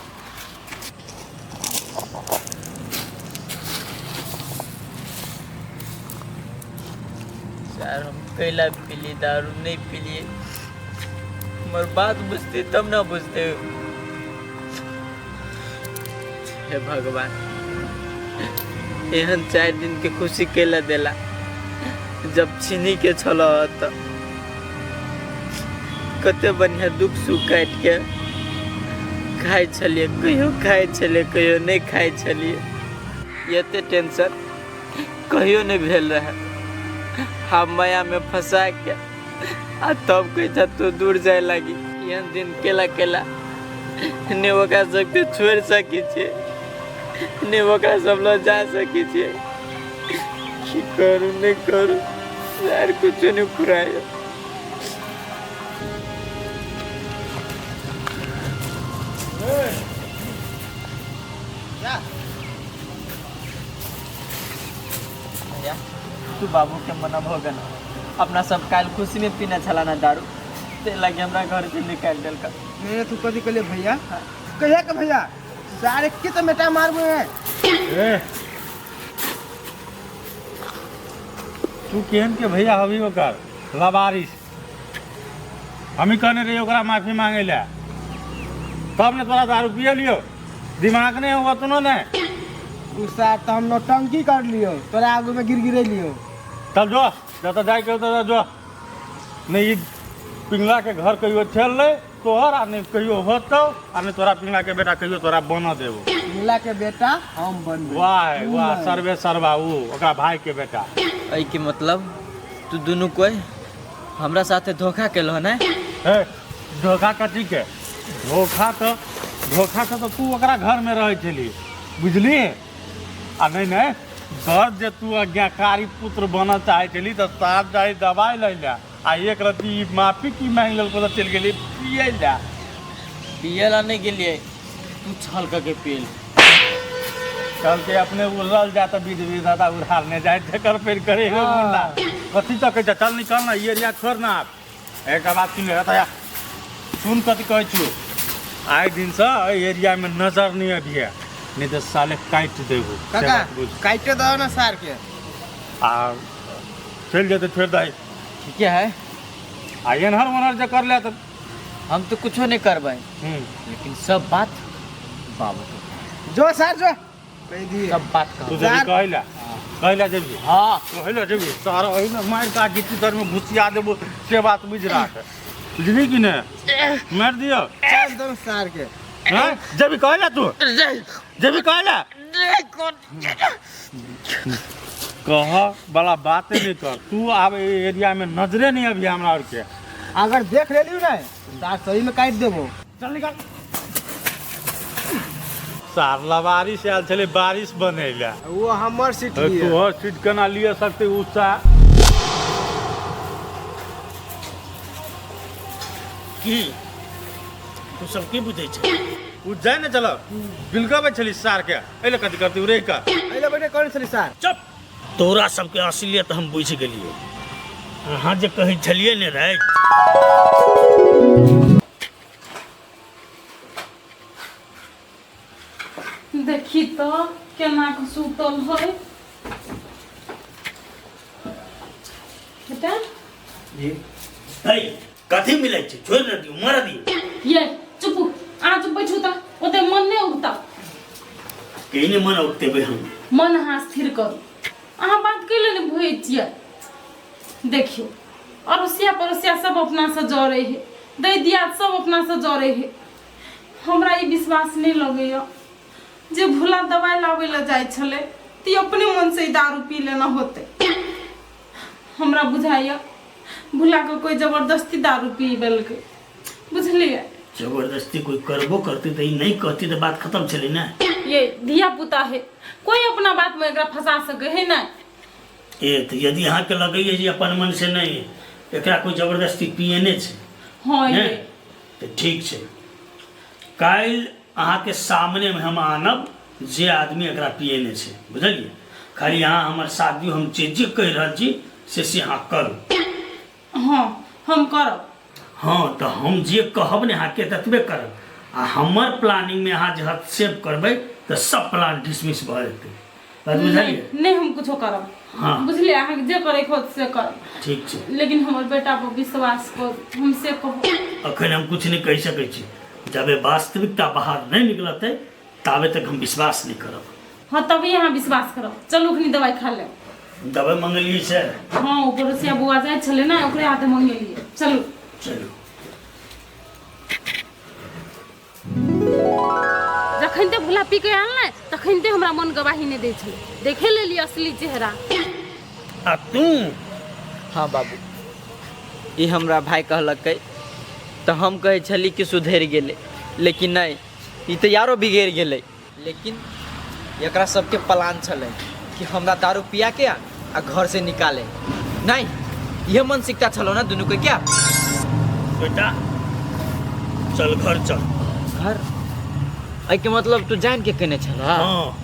सर हम कैला पीली दारू नहीं पीलिए हमर बात बुझते तब ना बुझते हे भगवान एहन 4 दिन के खुशी कैला देला जब छीनी के छल त कते बढ़िया दुख सुख काटि के खाइ छलियै, कहियो खाइ छलियै कहियो नहीं खाइ छलियै। एते टेंशन कहियो नहि भेल रहै। हम मायामे फंसा के आ तब कहै छ तू दूर जाय लागी। एहन दिन केला केला ने ओकरा सबके छोड़ि सकै छियै, ने ओकरा सब लग जा सकै छियै। की करू नहि करू यार, कुछो नहि फुराय। भैया तू बाबू के मना भऽ गेल। अपना सब काल्हि खुशी में पीने छला ना दारू, ते लगे हमरा घर से निकालि देलक। नहीं तू कथी कहलिए भैया? कहिया के भैया सारे के तो बेटा मारबो है। ए तू केहन के भैया हबी ओकर लबारिश। हमी कहने रहिए ओकरा माफी मांगे ला, तब ने तोरा दारू पिए लियो। दिमाग नहीं होगा तुनो ने। गुस्सा तो हम नौटंकी कर लियो, तोरा आगू में गिर गिरे लियो। तब जो जब जाए के तो जो नहीं ई पिंगला के घर कहियो चल ले तोहर, आ नहीं कहियो होतो, आ नहीं तोरा पिंगला के बेटा कहियो तोरा बना देबो। पिंगला के बेटा हम बनबे। वाह वाह सर्वे सर्वा ऊ ओकरा भाई के बेटा। एहि के मतलब तू दुनू कोई हमरा साथे धोखा केलहो ने? हे धोखा कथी के? धोखा तो धोखा से तो तू ओकरा घर में रहै छली बुझली। आ नहीं नहीं दर्द जे तू आज्ञाकारी पुत्र बनऽ चाहै छली तऽ सात जाई दवाई लै ला, आ एक रत्ती ई माफी की मांगि लेलको तऽ चलि गेली पियै ला। पियै ला नहि गेलियै, तू छल कऽ के पियल। कहलकै अपने उड़ल जाय तऽ विध विधाता उड़ारने जाय, जकर पेड़ करे हो मुन्ना। कथी तक कहै छै, चल निकल ना, ई एरिया छोड़ ना। आब एक बात सुन ले, या सुन कथी कहै छियौ, आइ दिनसँ एहि एरियामे नजर नहि अबिहे, नहि तऽ साले काटि देबो। से काका बात बुझ। काटे दो ना सार के। आ चलि जेतै छोड़ि दही। ठीके है। आ एनहर ओनहर जे कर ले तऽ हम तो कुछो नहीं करबै, लेकिन सब बात बाबू के। जो सार जो कह दिए सब बात तू कह। जेबी कहै ला, कहै ला जेबी। हाँ कहै ला जेबी, सारा ओहिमे मारि कऽ गिट्टी तर में घुसिया देबो, से बात बुझि राख। बुझली कि नहि? मारि दियौ। चल दो सार के। हैं? जेबी कहै ला तू? जेबी कहै ला? कह वाला बाते नहीं कर। तू आब एहि एरिया में नजरे नहीं अभी हमरा आर के। अगर देख लेलियो ना सार सही में काटि देबो। चल निकल। सार लबारिश आयल छलै बारिश बनैला। वो हमर सीट लिए। तोहर सीट केना लिअ सकतै उ सा? की तू सब की बुझै छै? उ जाय ने चल बिलगबै छली सार के, एहि लए कथी करतै उ रहि कऽ। एहि लए बैठे करै छली सार। चुप, तोरा सबके असलियत हम बुझि गेलियै। अहाँ जे कहै छलियै ने राति, देखी तो केना के सुतल है बेटा। जी है कथी मिलै छै? छोड़ि ने दियौ, मर दियौ। ये चुप, अहाँ चुप बैठू तऽ ओते मन नहि उगता। कहीं नहि मन उगतेबै हम। मन अहाँ स्थिर करू, अहाँ बात कैले नहि बुझै छियै। देखियौ अड़ोसिया पड़ोसिया सब अपनासँ जड़ै है, दै दियाद सब अपनासँ जड़ै है। हमरा ई विश्वास नहि लगैए जे भोला दवाइ लाबै लए जाइ छलै तऽ ई अपने मनसँ ई दारू पी लेना होतै। हमरा बुझाइए भोलाके कोइ जबरदस्ती दारू पीबेलकै, बुझलियै? जबरदस्ती कोई करबो करती तऽ ई नहि कहती तऽ बात खत्म छलै ने। ये धिया पुता है, कोई अपना बात में एकरा फंसा सके है ना। ए तऽ यदि अहाँके लगैए जे अपन मन से नहि एकरा कोई जबरदस्ती पिएने छै। हाँ ये ने तऽ ठीक छै, काल्हि अहाँके सामनेमे हम आनब जे आदमी एकरा पिएने छै, बुझलियै? खाली अहाँ हमर साथ दियौ, हम जे जे कहि रहल छी से से अहाँ करू। हाँ हम करब। हाँ तऽ हम जे कहब ने अहाँके ततबे करब, आ हमर प्लानिंगमे अहाँ जे हस्तक्षेप करबै तऽ सब प्लान डिसमिस भऽ जेतै। बात बुझलियै? नहीं हम कुछो करब। हाँ। बुझलियै? अहाँके जे करे के होत से करब। ठीक छै। लेकिन हमर बेटा पर विश्वास करू, हम से कहब। अखन हम कुछ नहि कहि सकै छी, जाबे वास्तविकता बाहर नहि निकलतै ताबे तक हम विश्वास नहि करब। हाँ तभी अहाँ विश्वास करब। चलू अखनी दवाई खा लेब। दवाई मंगलियै से? हाँ ओ पड़ोसिया बौआ जाइ छलै ने, ओकरे हाथे मंगेलियै। चलू चलू। जखन जखन ते भोला पी के आयल ने तखन ते हमरा मन गवाही नहि दै छलै देखे लेली असली चेहरा। आ तू? हाँ बाबू, ई हमरा भाई कहलकै तऽ हम कहै छली कि सुधरि गेलै, लेकिन नहि, ई तऽ यारो बिगड़ि गेलै। लेकिन एकरा सबके प्लान छलै कि हमरा दारू पिया के आ घर से निकाले। नहीं, यह मानसिकता छलो ना दुनू के। क्या बेटा, चल घर चल। घर? एहिके मतलब तू जान के केने छल? हाँ,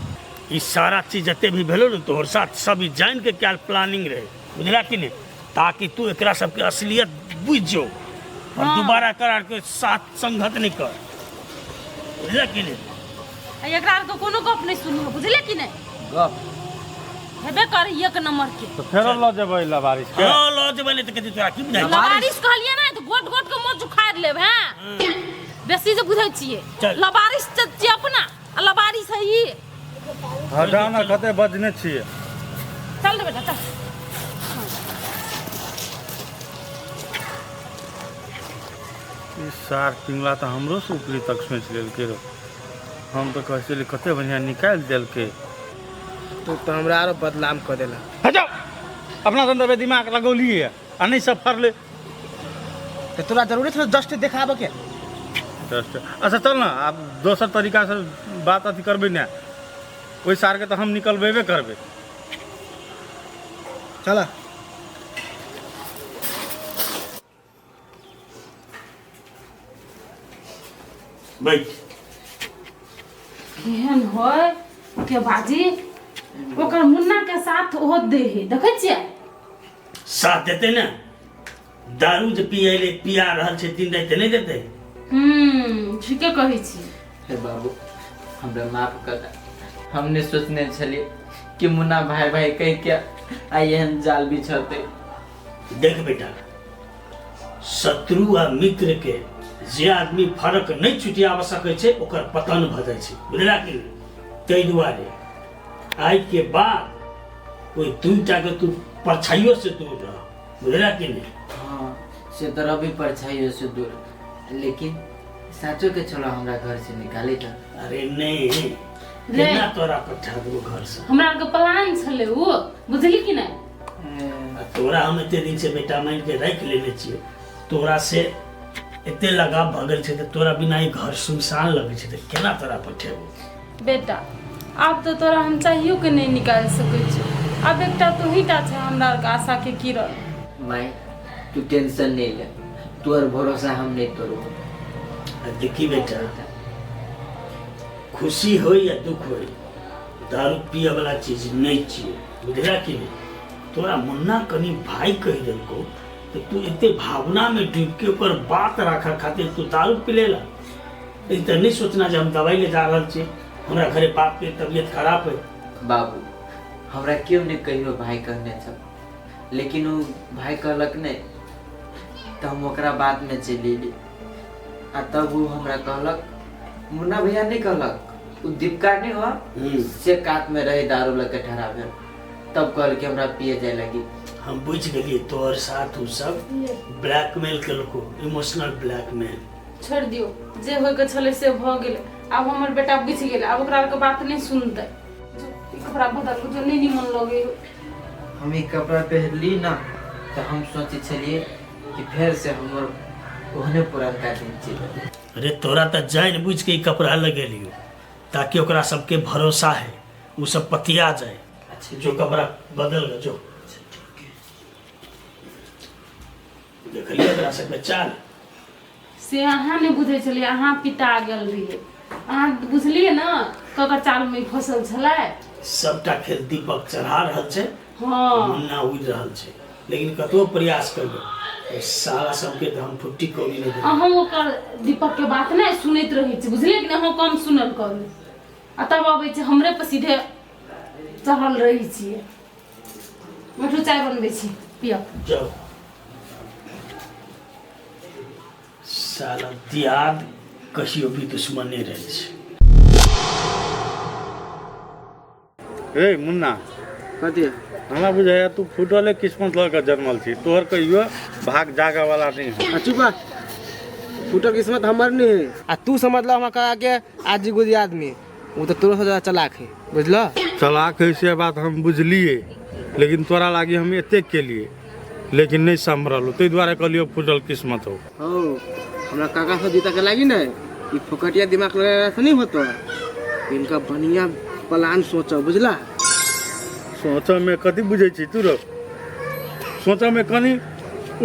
ई सारा चीज जते भी भेलो ने तोहर साथ, सब ई जान के क्या प्लानिंग रहे, बुझला कि नहीं? ताकि तू एकरा सबके असलियत बुझ जो और दोबारा करार के साथ संगत नहीं कर, बुझला कि नहीं? आ एकरा आरके कोनो गप नहि सुनियो, बुझले कि नहि? गप हेबे कर एक नंबर के। तऽ फेरो लऽ जेबै लबारिश के? हाँ, लऽ जेबै, नहीं तऽ कथी तोरा की बुझाइ? लबारिश कहलियै ने तऽ गोट गोट के मोच उखाड़ि लेब। हैं, बेसी जे बुझै छियै। चल। लबारिश तऽ छियै अपना आ लबारिश है ई। हटाउ ने, कते बजने छियै। चल रे बेटा, चल। ई सार पिंगला तऽ हमरो से ऊपरी तक सोचि लेलकै रौ। हम तऽ कहै छलियै कते बढ़िआँ निकालि देलकै। तू तऽ हमरा आरो बदनाम कऽ देला। हटाउ, अपना धंधा पे दिमाग लगौलियै आ नहि सब फरलै। तऽ तोरा जरूरी छौ जस्ट देखाबऽ के? जस्ट अच्छा, चल ने, आब दोसर तरीकासँ बात अथी करबै ने। ओहि सारके तऽ हम निकलबेबे करबै। चल। बैठ। केहन होय के बाजी, ओकर मुन्ना के साथ ओहो दे है, देखै छियै? साथ देतै ने, दारू जे पियले पिया रहल छै दिन राति, नहि देतै? ठीके कहै छी। हे बाबू, हमरा माफ कर दे। हमने सोचने छलिए कि मुन्ना भाई भाई कह के आ एहन जाल बिछौते। देख बेटा, शत्रु आ मित्र के जे आदमी फर्क नहि छुटियाब सकै छै, ओकर पतन भऽ जाइ छै, बुझला कि नहि? ताहि दुआरे आइ के बाद ओहि दूटा के तू परछाइयो से दूर रह, बुझला कि नहि? हाँ, से तऽ रवि परछाइयो से दूर, लेकिन साचो के छलो हमरा घर से निकाले तऽ? अरे नहि, रे। केना तोरा पठा देबो घर से? हमरा आरके प्लान छलै ओ, बुझली कि नहि? आ तोरा हम एते दिन से बेटा मान के राखि लेने छियै, तोरा से एते लगाव भऽ गेल छै तऽ तोरा बिना ई घर सुनसान लगै छै, तऽ केना तोरा पठेबो? बेटा, आब तऽ तोरा हम चाहियो के नहि निकालि सकै छी। आब एकटा तोही टा छै हमरा आरके आशा के किरण। माय, तू टेंशन नहीं ले, तोहर भरोसा हम नहीं तोड़बो। आ देखी बेटा, खुशी होय या दुख होय, दारू पिए वाला चीज नहीं छियै, बुझला कि नहीं? तोरा मुन्ना कनि भाई कहि देलको तऽ तू एते भावना में डूब के ओकर बात राखऽ खातिर तू दारू पी लेला। ई तऽ नहीं सोचना जे हम दवाई ले जा रहल छी, हमरा घरे बाप के तबियत खराब है। बाबू, हमरा केओ नहि कहियो भाई कहने छल, लेकिन ओ भाई कहलक नहि तऽ हम ओकरा बात में चलि एली। आ तब ओ हमरा कहलक, मुन्ना भैया नहि कहलक, ओ दीपका नहि हो से कात में रहे दारू लऽ के ठहरा भेल, तब कहल कि हमरा पिए जाय लगी। हम बुझि गेलियै, तोहर साथ उ सब ब्लैकमेल केलको, इमोशनल ब्लैकमेल। छोड़ि दियौ, जे होइके छलै से भऽ गेलै। आब हमर बेटा बुझि गेलै, आब ओकरा आरके बात नहि सुनतै। जो, ई कपड़ा बदल जो, नहि निमन लगै। हम ई कपड़ा पहिरली ना तऽ हम सोचै छलियै कि फेर से हमर ओहने पुरनका दिन चलि। अरे, तोरा तऽ जानि बुझि के ई कपड़ा लगेलियो ताकि ओकरा सबके भरोसा है, उ सब पतिया जाए। अच्छा। जो, कपड़ा बदल गए, जो। देखलिए ओकरा सबके चाल। से अहाँ नहि बुझै छलियै, अहाँ पिता गेल रहियै। अहाँ बुझलियै ने ककर चालमे ई फसल छलै? सबटा खेल दीपक चढ़ा रहल छै। हाँ। मुन्ना उड़ि रहल छै, लेकिन कतबो प्रयास करबै, ओहि साला सबके तऽ हम फुट्टी कौड़ी नहि देबै। अहूँ ओकर दीपक के बात नहि सुनैत रहै छी, बुझलियै कि नहि? अहूँ कम सुनल करू आ तब अबै छै हमरे पर सीधे चढ़ल रहै छियै। बैठू, चाय बनबै छी, पियब। जाओ। साला दियाद कहियो भी दुश्मने रहै छै। रे मुन्ना। कथी? हमरा बुझाइया तू फूटले किस्मत लऽ कऽ जन्मल छी, तोहर कहियो भाग जागऽ वाला नहि है। आ चुप रह, फूटल किस्मत हमर नहीं है आ तू समझ लो हमरा कहा के आज गुदी आदमी। ओ तऽ तोरो से ज्यादा चलाक है, बुझलह? चलाक है से बात हम बुझलिए, लेकिन तोरा लागी हम एतेक केलिए लेकिन नहि सम्हरल, ताहि दुआरे कहलियो फूटल किस्मत हो। हौ, हमरा काका से जीता के लागी ने ई फोकटिया दिमाग लगाला से नहीं होतो, इनका बढ़िया प्लान सोचो, बुझला? सोचऽ में कथी बुझै छी तू रो? सोचऽ में कनी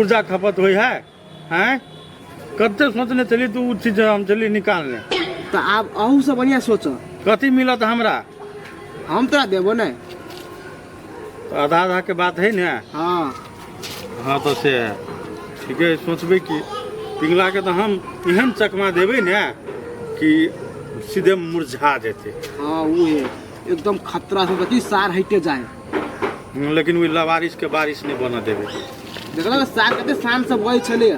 ऊर्जा खपत होइ है? हैं, कते सोचने चली तू उ चीज हम चली निकालने। तो आब अहू से बढ़िया सोचो। कथी मिलत हमरा? हम तोरा देबो नहीं। तो आधा आधा के बात है ने? हाँ। हाँ तो से है, ठीक है, सोचबे कि पिंगला के तो हम एहन चकमा देबै ने कि सीधे मुरझा जेतै। हाँ वो है एकदम खतरा से कि सार हटे जाए। लेकिन ओहि लवारिस के बारिश नहीं बनऽ देबै। देखला ना सार कते शान से बजै छलै।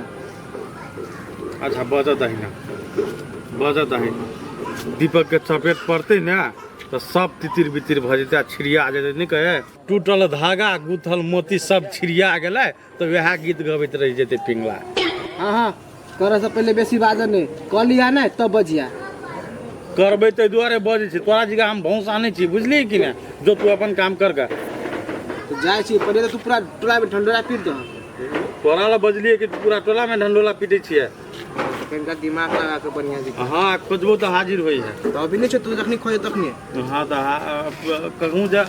अच्छा बजऽ दही ना, बजऽ दही। दीपक के चपेट पड़तै ने तऽ सब तितिर बितिर भऽ जेतै आ छिड़िया जेतै। नहि कहे टूटल धागा गुथल मोती सब छिड़िया गेलै, तऽ वएह गीत गबैत रहि जेतै पिंगला। हाँ हाँ, करे से पहले बेसी बाजऽ नहि, कऽ लिया नहि तब बजिया। करबै ताहि दुआरे बजै छी, तोरा जगह हम भौंस आनै छी, बुझलिही कि नहि? जो तू अपन काम कर गा। तऽ जाइ छी, पहिले तऽ तू पूरा टोलामे ढंढोरा पीट दह। तोरा लए बजलियै कि तू पूरा टोलामे ढंढोला पीटै छियै? कनिका दिमाग लगा के बढ़िया से। हाँ, खोजबो तऽ हाजिर होइ है। तऽ अभी नहि छै, तू जखनी खोजे तखनी। हाँ तऽ कहूँ जा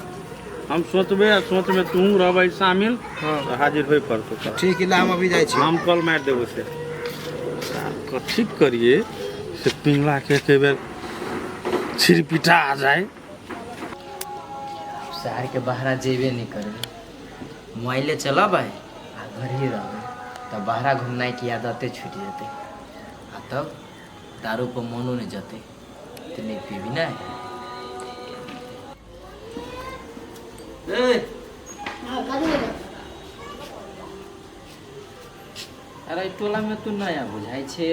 हम सोचबै आ सोचमे तू रहबै शामिल। हाँ। तऽ हाजिर होइ पड़तौ तोरा। ठीक है, हम अभी जाइ छी। हम कॉल मारि देबो। से कथी करिए से पिंगला के एके बेर छिरपिटा आ जाए। शहर के बाहरा जेबे नहीं करबै, मोबाइले चलबै आ घर ही रहबै, तब बाहरा घुमनाइ के आदते छूटि जेतै आ तब दारू पर मोनो नहीं जेतै, तऽ नहीं पीबी ने। ए अरे, टोला में तू नया बुझाइ छै।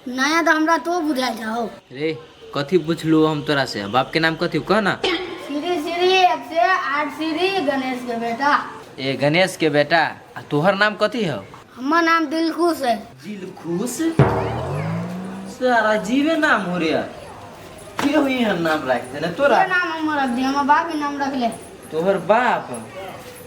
नया तऽ हमरा तो बुझाइ छौ। रे कथी पुछलू हम तोरा से? बाप के नाम कथी कह ना। श्री श्री 108 श्री गणेश के बेटा। ए गणेश के बेटा, आ तोहर नाम कथी हौ? हमर नाम दिलखुश है। दिलखुश? सारा जीवे नाम हो रे, के हुई हम नाम राख देने तोरा? के नाम हमर रख दिया? हमर बाप ही नाम रखले। तोहर बाप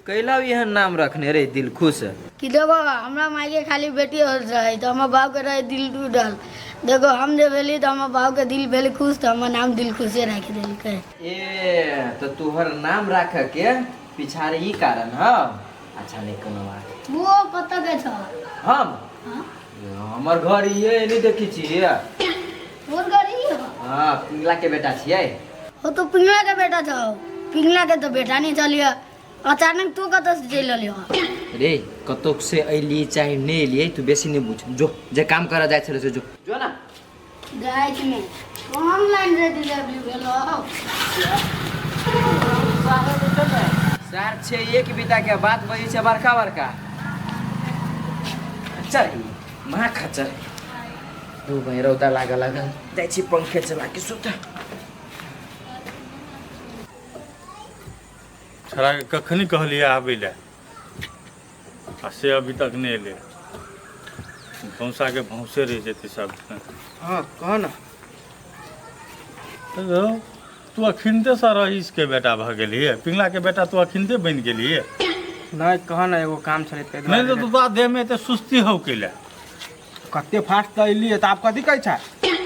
कैला एहन नाम रखने रे दिलखुश? कि देखो, हमरा माय के खाली बेटी होल रहे तऽ हमर बाप के रहे दिल टूटल। देखो, हम जे भेली तऽ हमर बाप के दिल भेल खुश, तऽ हमर नाम दिलखुशे राखि देलकै। ए तो तोहर नाम राख के पिछाड़े ई कारण हौ। अच्छा नहीं, कोनो बात। वो कतऽ के छ? हम? हाँ? हमर घर ये नहीं देखी छियै? तोर घर ई हो? हाँ, पिंगला के बेटा छियै। हो तो पिंगला के बेटा छौ? पिंगला के तो बेटा नहीं चलिए, अचानक तू कतऽ से चलि एलियो? रे कतौ से अयलियै चाहे नहीं एलियै, तू बेसी नहीं बुझ, जो जे काम करऽ जाइ छलै से जो, जो ना। जाइ छी ने, ऑनलाइन रे डिलीवरी भेलो। सार छै एक बीता के बात बजै छै बड़का बड़का। चल माँ खचर दू भाई, रौदा लागल लागल, जाइ छी पंखे चला के सुत। छोड़ाके कखनी कहलियै आबै लए आ से अभी तक नहि एलै। भौंसाके भौंसे रहि जेतै सब। हाँ कह ना। रौ, तू अखिनते सँ रईस के बेटा भऽ गेलियै? पिंगला के बेटा तू अखिनते बनि गेलियै? नहि, कह ना, एगो काम छलै ताहि नहि दुआरे। तऽ तोरा देहमे एते सुस्ती हौ कैले? कते फास्ट तऽ एलियै, तऽ आब कथी कहै छै?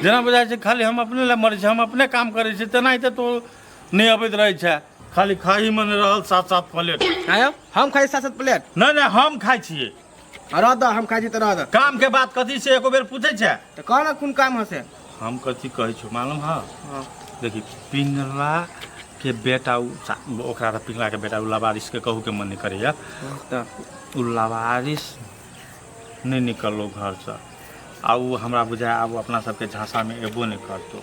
जेना बुझाइ छै खाली हम अपने लए मरै छी, हम अपने काम करै छी, तेनाहिते तो नहि अबैत रहै छै। खाली खाहीमे नहि रहल सात सात प्लेट। आयो, हम खाइ सात सात प्लेट? नहि नहि, हम खाइ छियै। रह दह, हम खाइ छी तऽ रह दह। काम के बात कथी से एको बेर पूछै छै? तऽ कह ना, कोन काम हसे? हम कथी कहै छौ मालूम है? हाँ। देखी, पिंगला के बेटा उ ओकरा तऽ पिंगला के बेटा उ लवारिस के कहू के मन नहि करैया। तऽ उ लवारिस नहि निकललो घरसँ आ उ हमरा बुझाय आब अपना सबके झांसामे एबो नहि करतौ।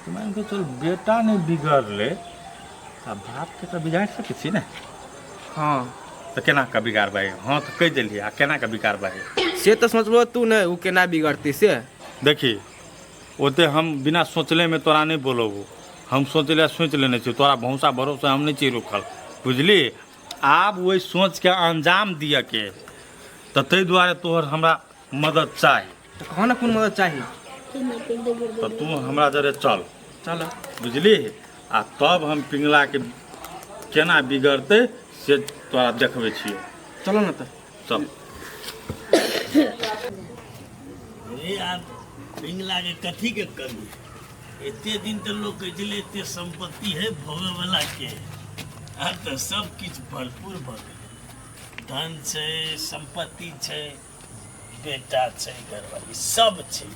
तऽ मानि कऽ चल बेटा नहि बिगड़लै तऽ बापके तऽ बिगाड़ि सकै छी ने? हाँ। तऽ केना कऽ बिगाड़बै? हँ तऽ कहि देलियै, आ केना कऽ बिगाड़बै? से तऽ सोचबो तू नहि, ओ केना बिगड़तै से। देखी, ओते हम बिना सोचलेमे तोरा नहि बोलबो। हम सोचले सोचि लेने छी, तोरा भौंसा भरोसा हम नहि छी रुकल, बुझली? आब ओहि सोचके अंजाम दिअके तऽ ताहि दुआरे तोहर हमरा मदद चाही। तऽ कह ना, कोन मदद चाही? तऽ तू हमरा जरे चल। चल। बुझली आ तब हम पिंगलाके केना बिगड़तै से तोरा देखबै छियौ। चलो ना तऽ। चल। रे आब पिंगला के कथी के कमी? एते दिन तऽ लोक कहै छलै एते सम्पत्ति है भोगे वाला के, आब तऽ सब किछु भरपूर भऽ गेलै। धन छै, सम्पत्ति छै, बेटा छै, घरवाली सब छै।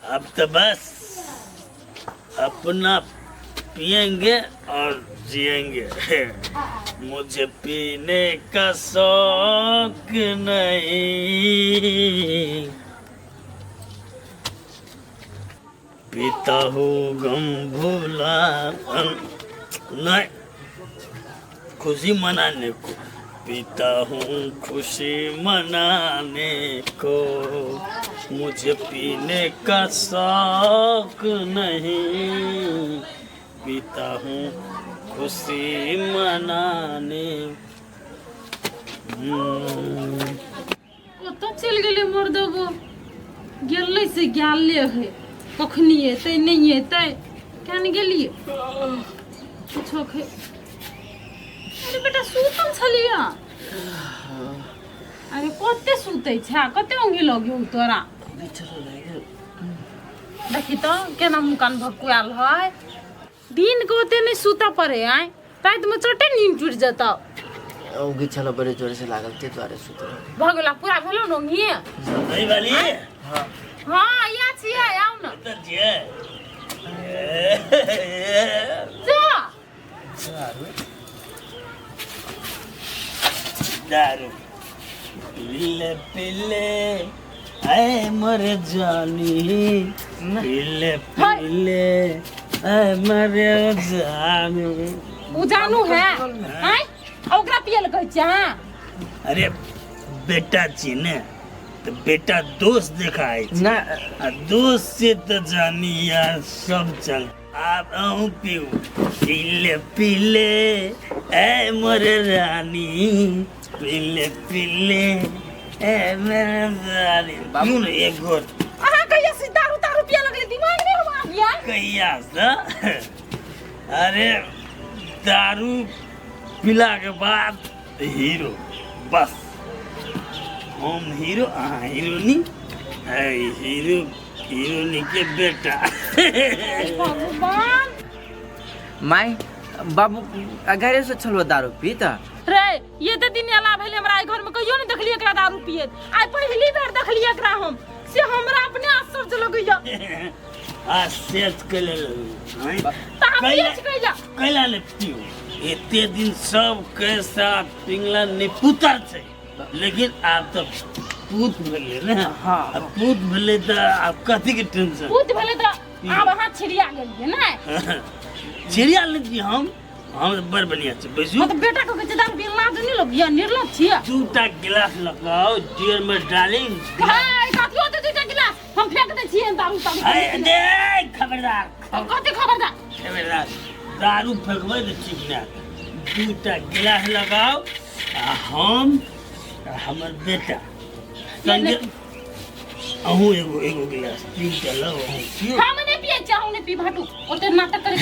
अब तो बस अपना पिएंगे और जिएंगे। मुझे पीने का शौक नहीं, पीता हूँ गम भूला नहीं, खुशी मनाने को पीता हूँ, खुशी मनाने को, मुझे पीने का शौक नहीं, पीता हूँ खुशी मनाने। कतऽ चलि गेलै मर्दबो? गेलै से गेले है, कखनी एतै नहि एतै किया नहि गेलियै कुछो खे। अरे बेटा, सुतल छलियै? अरे कते सुतै छै, कते ऊँघी लगियौ तोरा? देखी तऽ केना मुँह कान भकुआयल है। दिन के ओते नहि सुतऽ पड़े आय, रातिमे चोटे नींद टूटि जेतौ। औगी छल बड़े जोर से लागल, ते दुआरे सुतल। भऽ गेला, पूरा भेलो ने ऊँघी? सही वाली। हँ, इएह छियै, आउ ने। कतऽ छियै? जा। दारू पीले पीले ऐ मर जानी, पीले पीले ऐ मर जानी। ओ जानू है आँय, आ ओकरा पियै लए कहै छियै अहाँ? अरे बेटा छी ने, तऽ बेटा दोस्त देखाइ छै ना। आ दोस्त से तऽ जानी यार सब चल। आब अहूँ पीऊ, पीले पीले ऐ मोर रानी, पीले पीले ऐ मोर रानी। पीऊ ने एक घोट। अहाँ कहिया से दारू तारू पियै लगलै? दिमाग नहि हम आबि गेल। कहिया से? अरे दारू पीला के बाद हीरो, बस हम हीरो अहाँ हीरोनी, है हीरो हीरोनी के बेटा। भगवान। माय बाबू अगारे से छलो दारू पी त। रे ये तऽ दिन एला भेलै, हमरा एहि घरमे कहियो नहि देखलियै एकरा दारू पियैत, आइ पहिली बेर देखलियै एकरा हम, से हमरा अपने आश्चर्य लगैया। आ सेच के लेल तऽ अहाँ पियै छी कैला? कैला ने पीऊ? एते दिन सब के साथ पिंगला निपुतर छै, लेकिन आब तऽ पूत भेलै ने। हाँ। आ पूत भेलै तऽ आब कथी के टेंशन? पूत भेलै तऽ आब अहाँ छिड़िया गेलियै ने? चिड़िया ले छी हम बड़ बढ़िया छै, बैसू। हाँ तऽ बेटा के कहै छै दारू पियै, लाज नहि लगैया? निर्लज छियै। दूटा गिलास लगाओ डियर में डार्लिंग। हाय, कथियो तऽ दूटा गिलास हम फेंक दै छियै दारू तारू। अरे दे, खबरदार। कथी खबरदार? खबरदार, दारू फेंकबै तऽ ठीक नहि। दूटा गिलास लगाओ आ हम आ हमर बेटा संगे अहूँ एगो एगो गिलास, तीनटा लाउ, अहूँ पियू। हम नहि पियै छियै, अहूँ नहि पी, भाटू ओते नाटक करै छी।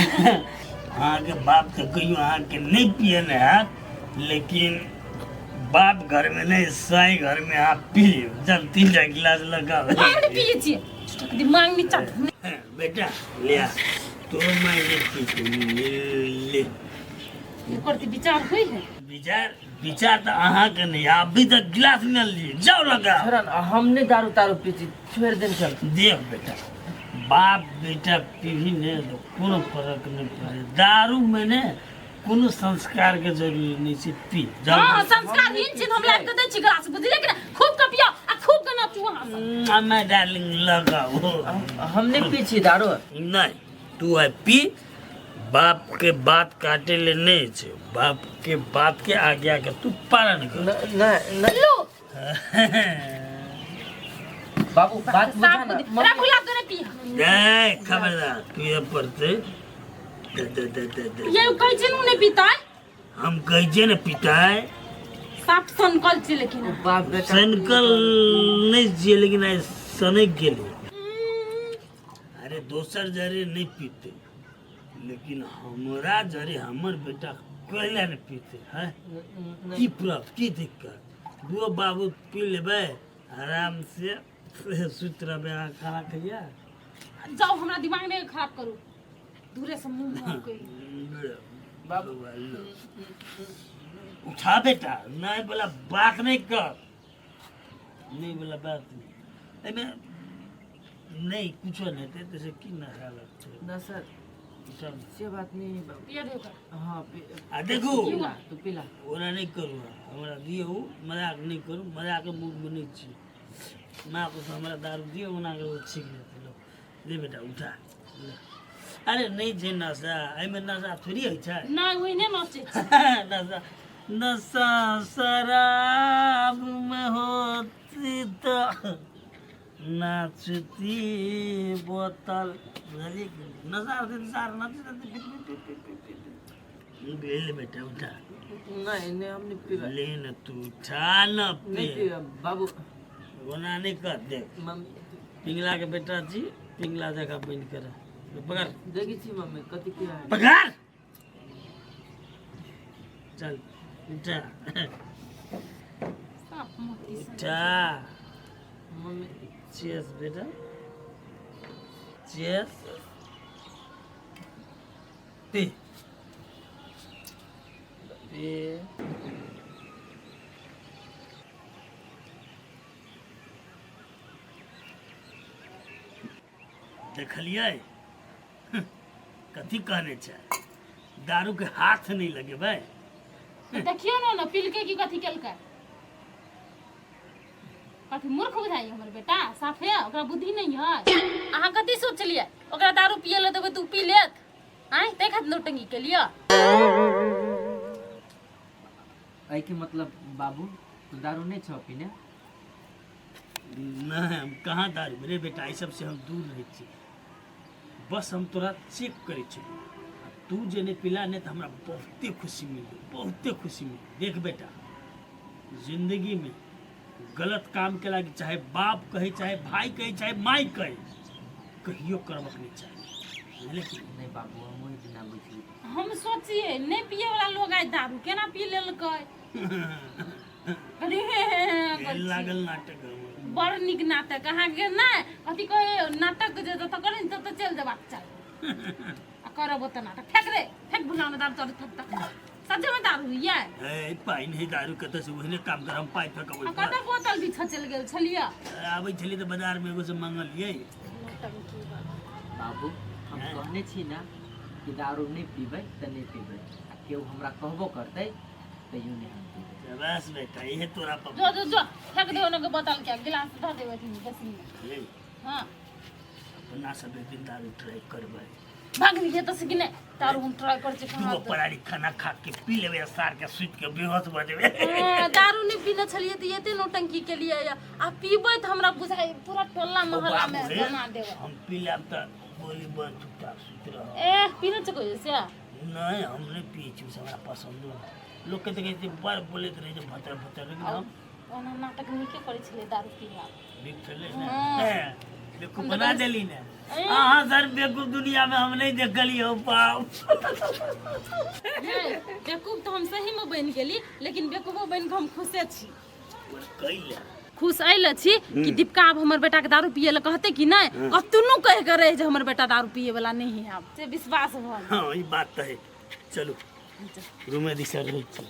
अहाँके बाप तऽ कहियो अहाँके नहि पियने हैत, लेकिन बाप घरमे नहि, साई घरमे अहाँ पी लियौ। जब तीनटा गिलास लगाओ। हम नहि पियै छियै, झूठक दिमाग नीचा। बेटा ले आ, तोरो माय नहि पीतौ, ले। एकर तऽ विचार होइ है। विचार विचार तऽ अहाँके नहि, अभी तक गिलास नहि लिए, जाओ लगा। छोड़ा न, हम नहीं दारू तारू पी छी, छोड़ देन चल। देख बेटा, बाप बेटा पीभी ने तो कोनो फर्क नहीं पड़े। दारू में ने कोनो संस्कार के जरूरी नहीं छै, पी जाओ। हाँ, संस्कारहीन छी, हम लाबि कऽ दै छी गिलास, बुझलियै कि नहि? खूब कऽ पियाउ आ खूब कऽ नाचू अहाँ सब। हमें डार्लिंग लगाओ। हम नहीं पी छी दारू। नहीं, तू है पी, बाप के बात काटे ले नहीं छे, बाप के बात के आज्ञा के तू पालन कर। न न न। लो। बाबू बात बुझा साफ ना। बुद्धि रा भुला तो नहीं पिया। नहीं खबरदार, पिए पड़ते दे दे दे दे दे। ये कहै छै नु नहि पीतै। हम कहै छियै ने पिताय। साफ सनकल छै लेकिन। बाप बेटा सनकल नहीं छियै, लेकिन आइ सनकि गेलै। अरे दोसर जरे नहि पीते, लेकिन हमरा जरे हमर बेटा कैला नहि पीते है? की प्रॉब्लम, की दिक्कत? दुओ बाबू पी लेबै, आराम से सुति रहबै। अहाँ खाना खैया जाउ, हमरा दिमाग नहि खराब करू, दूरे से मुंह मुंह कोई। बाबू उठा बेटा, नहीं बोला बात नहीं कर, नहीं बोला बात नहीं, एहिमे नहीं कुछो नहीं हेतै, तऽ से की नशा लगतै? ना सर। उठा। से बात नहीं है बाबू। पिया दे ओकरा। हाँ, आ देखू। पीला तू, पीला। ओना नहि करू, हमरा दियौ, मजाक नहि करू, मजाक मूडमे नहि छी। माँ को हमरा दारू दियौ, ओना करू ठीक जेतै। लो ले बेटा, उठा ले। अरे नहि छै नशा, एहिमे नशा थोड़ी होइ छै। नहि, ओहिने नचै छै। नशा नशा शराब में होती तो नाचती बोतल, बुझलियै कि नहि? नशा होतै तऽ सार नाचैत रहतै, पिट पिट पिट पिट पिट पिट पिट। भेल बेटा, उठा। नहीं नहीं, हम नहीं पीबे। ले न तू, उठा न। नहीं। पे पीबे बाबू। ओना नहि कर, देख। मम्मी। पिंगला के बेटा छी, पिंगला जकाँ बनि के रह। पकड़। देखी छी मम्मी, कथी की है? पकड़, चल उठा। साफ मोती सन। उठा। मम्मी। चेस बेटा, चेस पी पी। देखलियै कथी कहने छै? दारू के हाथ नहि लगेबै। देखियौ ने ने पिलकै की कथी केलकै? कथी मूर्ख बुझाइ हमर बेटा? साफे ओकरा बुद्धि नहीं है। अहाँ कथी सोचलियै, ओकरा दारू पिए लए देबै तऽ ओ पी लेत? आँय, ताहि खातिर नौटंकी केलियै? एहिके मतलब बाबू, तू दारू नहि छह पीने? नहि, हम कहाँ दारू रे बेटा, एहि सबसे हम दूर रहै छी। बस हम तोरा चेक करै छी, तू जे नहि पिला नहि तऽ हमरा बहुते खुशी मिलल, बहुते खुशी मिलल। देख बेटा, जिंदगीमे गलत काम केला कि चाहे बाप कहे, चाहे भाई कहे, चाहे माय कहे, कहियो करबक नहि चाही, बुझले कि? नहि बाबू, हम ओहि दिना बुझली। हम सोचिए, नहि पिए वाला लोग आइ दारू केना पी लेलकै? अरे हे हे हे भेल करै छी। लागल नाटक हमर। बड़ नीक नाटक अहाँके। नहि, कथी कहै, नाटक जे जतऽ करै ने ततऽ चलि जेबाक चाही आ करब ओतऽ नाटक। फेक रे, फेक, भुलामे दारू तोरे, फेक तऽ सच्चे में दारू होइए। ए पानि है दारू कतऽ से? ओहने काम कर, हम पाइ फेकबै। आ कतऽ बोतल भी छचल गेल छलियै? आबै छलियै तऽ बाजारमे एगो से मंगलियै। नौटंकी बाबा। बाबू, हम कहने छी ने कि दारू नहि पीबै तऽ नहि पीबै, आ केओ हमरा कहबो करतै तैयो नहि हम पीबै। बस बेटा, इहे तोरा पर। जो जो जो, फेंक दे ओने के बोतल के, गिलास धऽ देबै अथी में, बेसिन में। हे, हाँ। अपना सब एक दिन दारू ट्राई करबै। भाग लिहे तऽ से कि नहि दारू हम ट्राई करै छी दूगो कहाँ। परारी खाना खा के पी लेबै आ सार के सुति के बेहोश भऽ जेबै। हाँ, दारू नहि पीने छलियै तऽ एते नौटंकी केलियै या आ पीबै तऽ हमरा बुझाइ पूरा टोला ओ मोहल्ला में बाबू रे, बना देबै। हम पी लेब तऽ गोली बंद, चुपचाप सुति रहब। ए, पीने छै से? नहि, हम नहि पियै छी, ओ सब हमरा पसन्दो नहि। लोकके तऽ कहै छै बड़ बोलैत रहै छै भतर भतर, लेकिन हम ओना नाटक नीके करै छलै दारू पीला। नीक छलै ने? हाँ। हे, बेवकूफ बना देली ने अहाँ सर, बेवकूफ दुनिया में हम नहीं देखलियै हो बाप। नहि, बेवकूफ तऽ हम सहीमे बनि गेली, लेकिन बेवकूफो बनि कऽ हम खुशे छी। कैला? खुश एहि लए छी कि दीपका आब हमर बेटाके दारू पियै लए कहतै कि नहि? कतनो कहि कऽ रहै जे हमर बेटा दारू पियै वाला नहि है, आब से विश्वास भऽ गेल। हाँ, ई बात तऽ है। चलू, रूमे दिस रहै छी।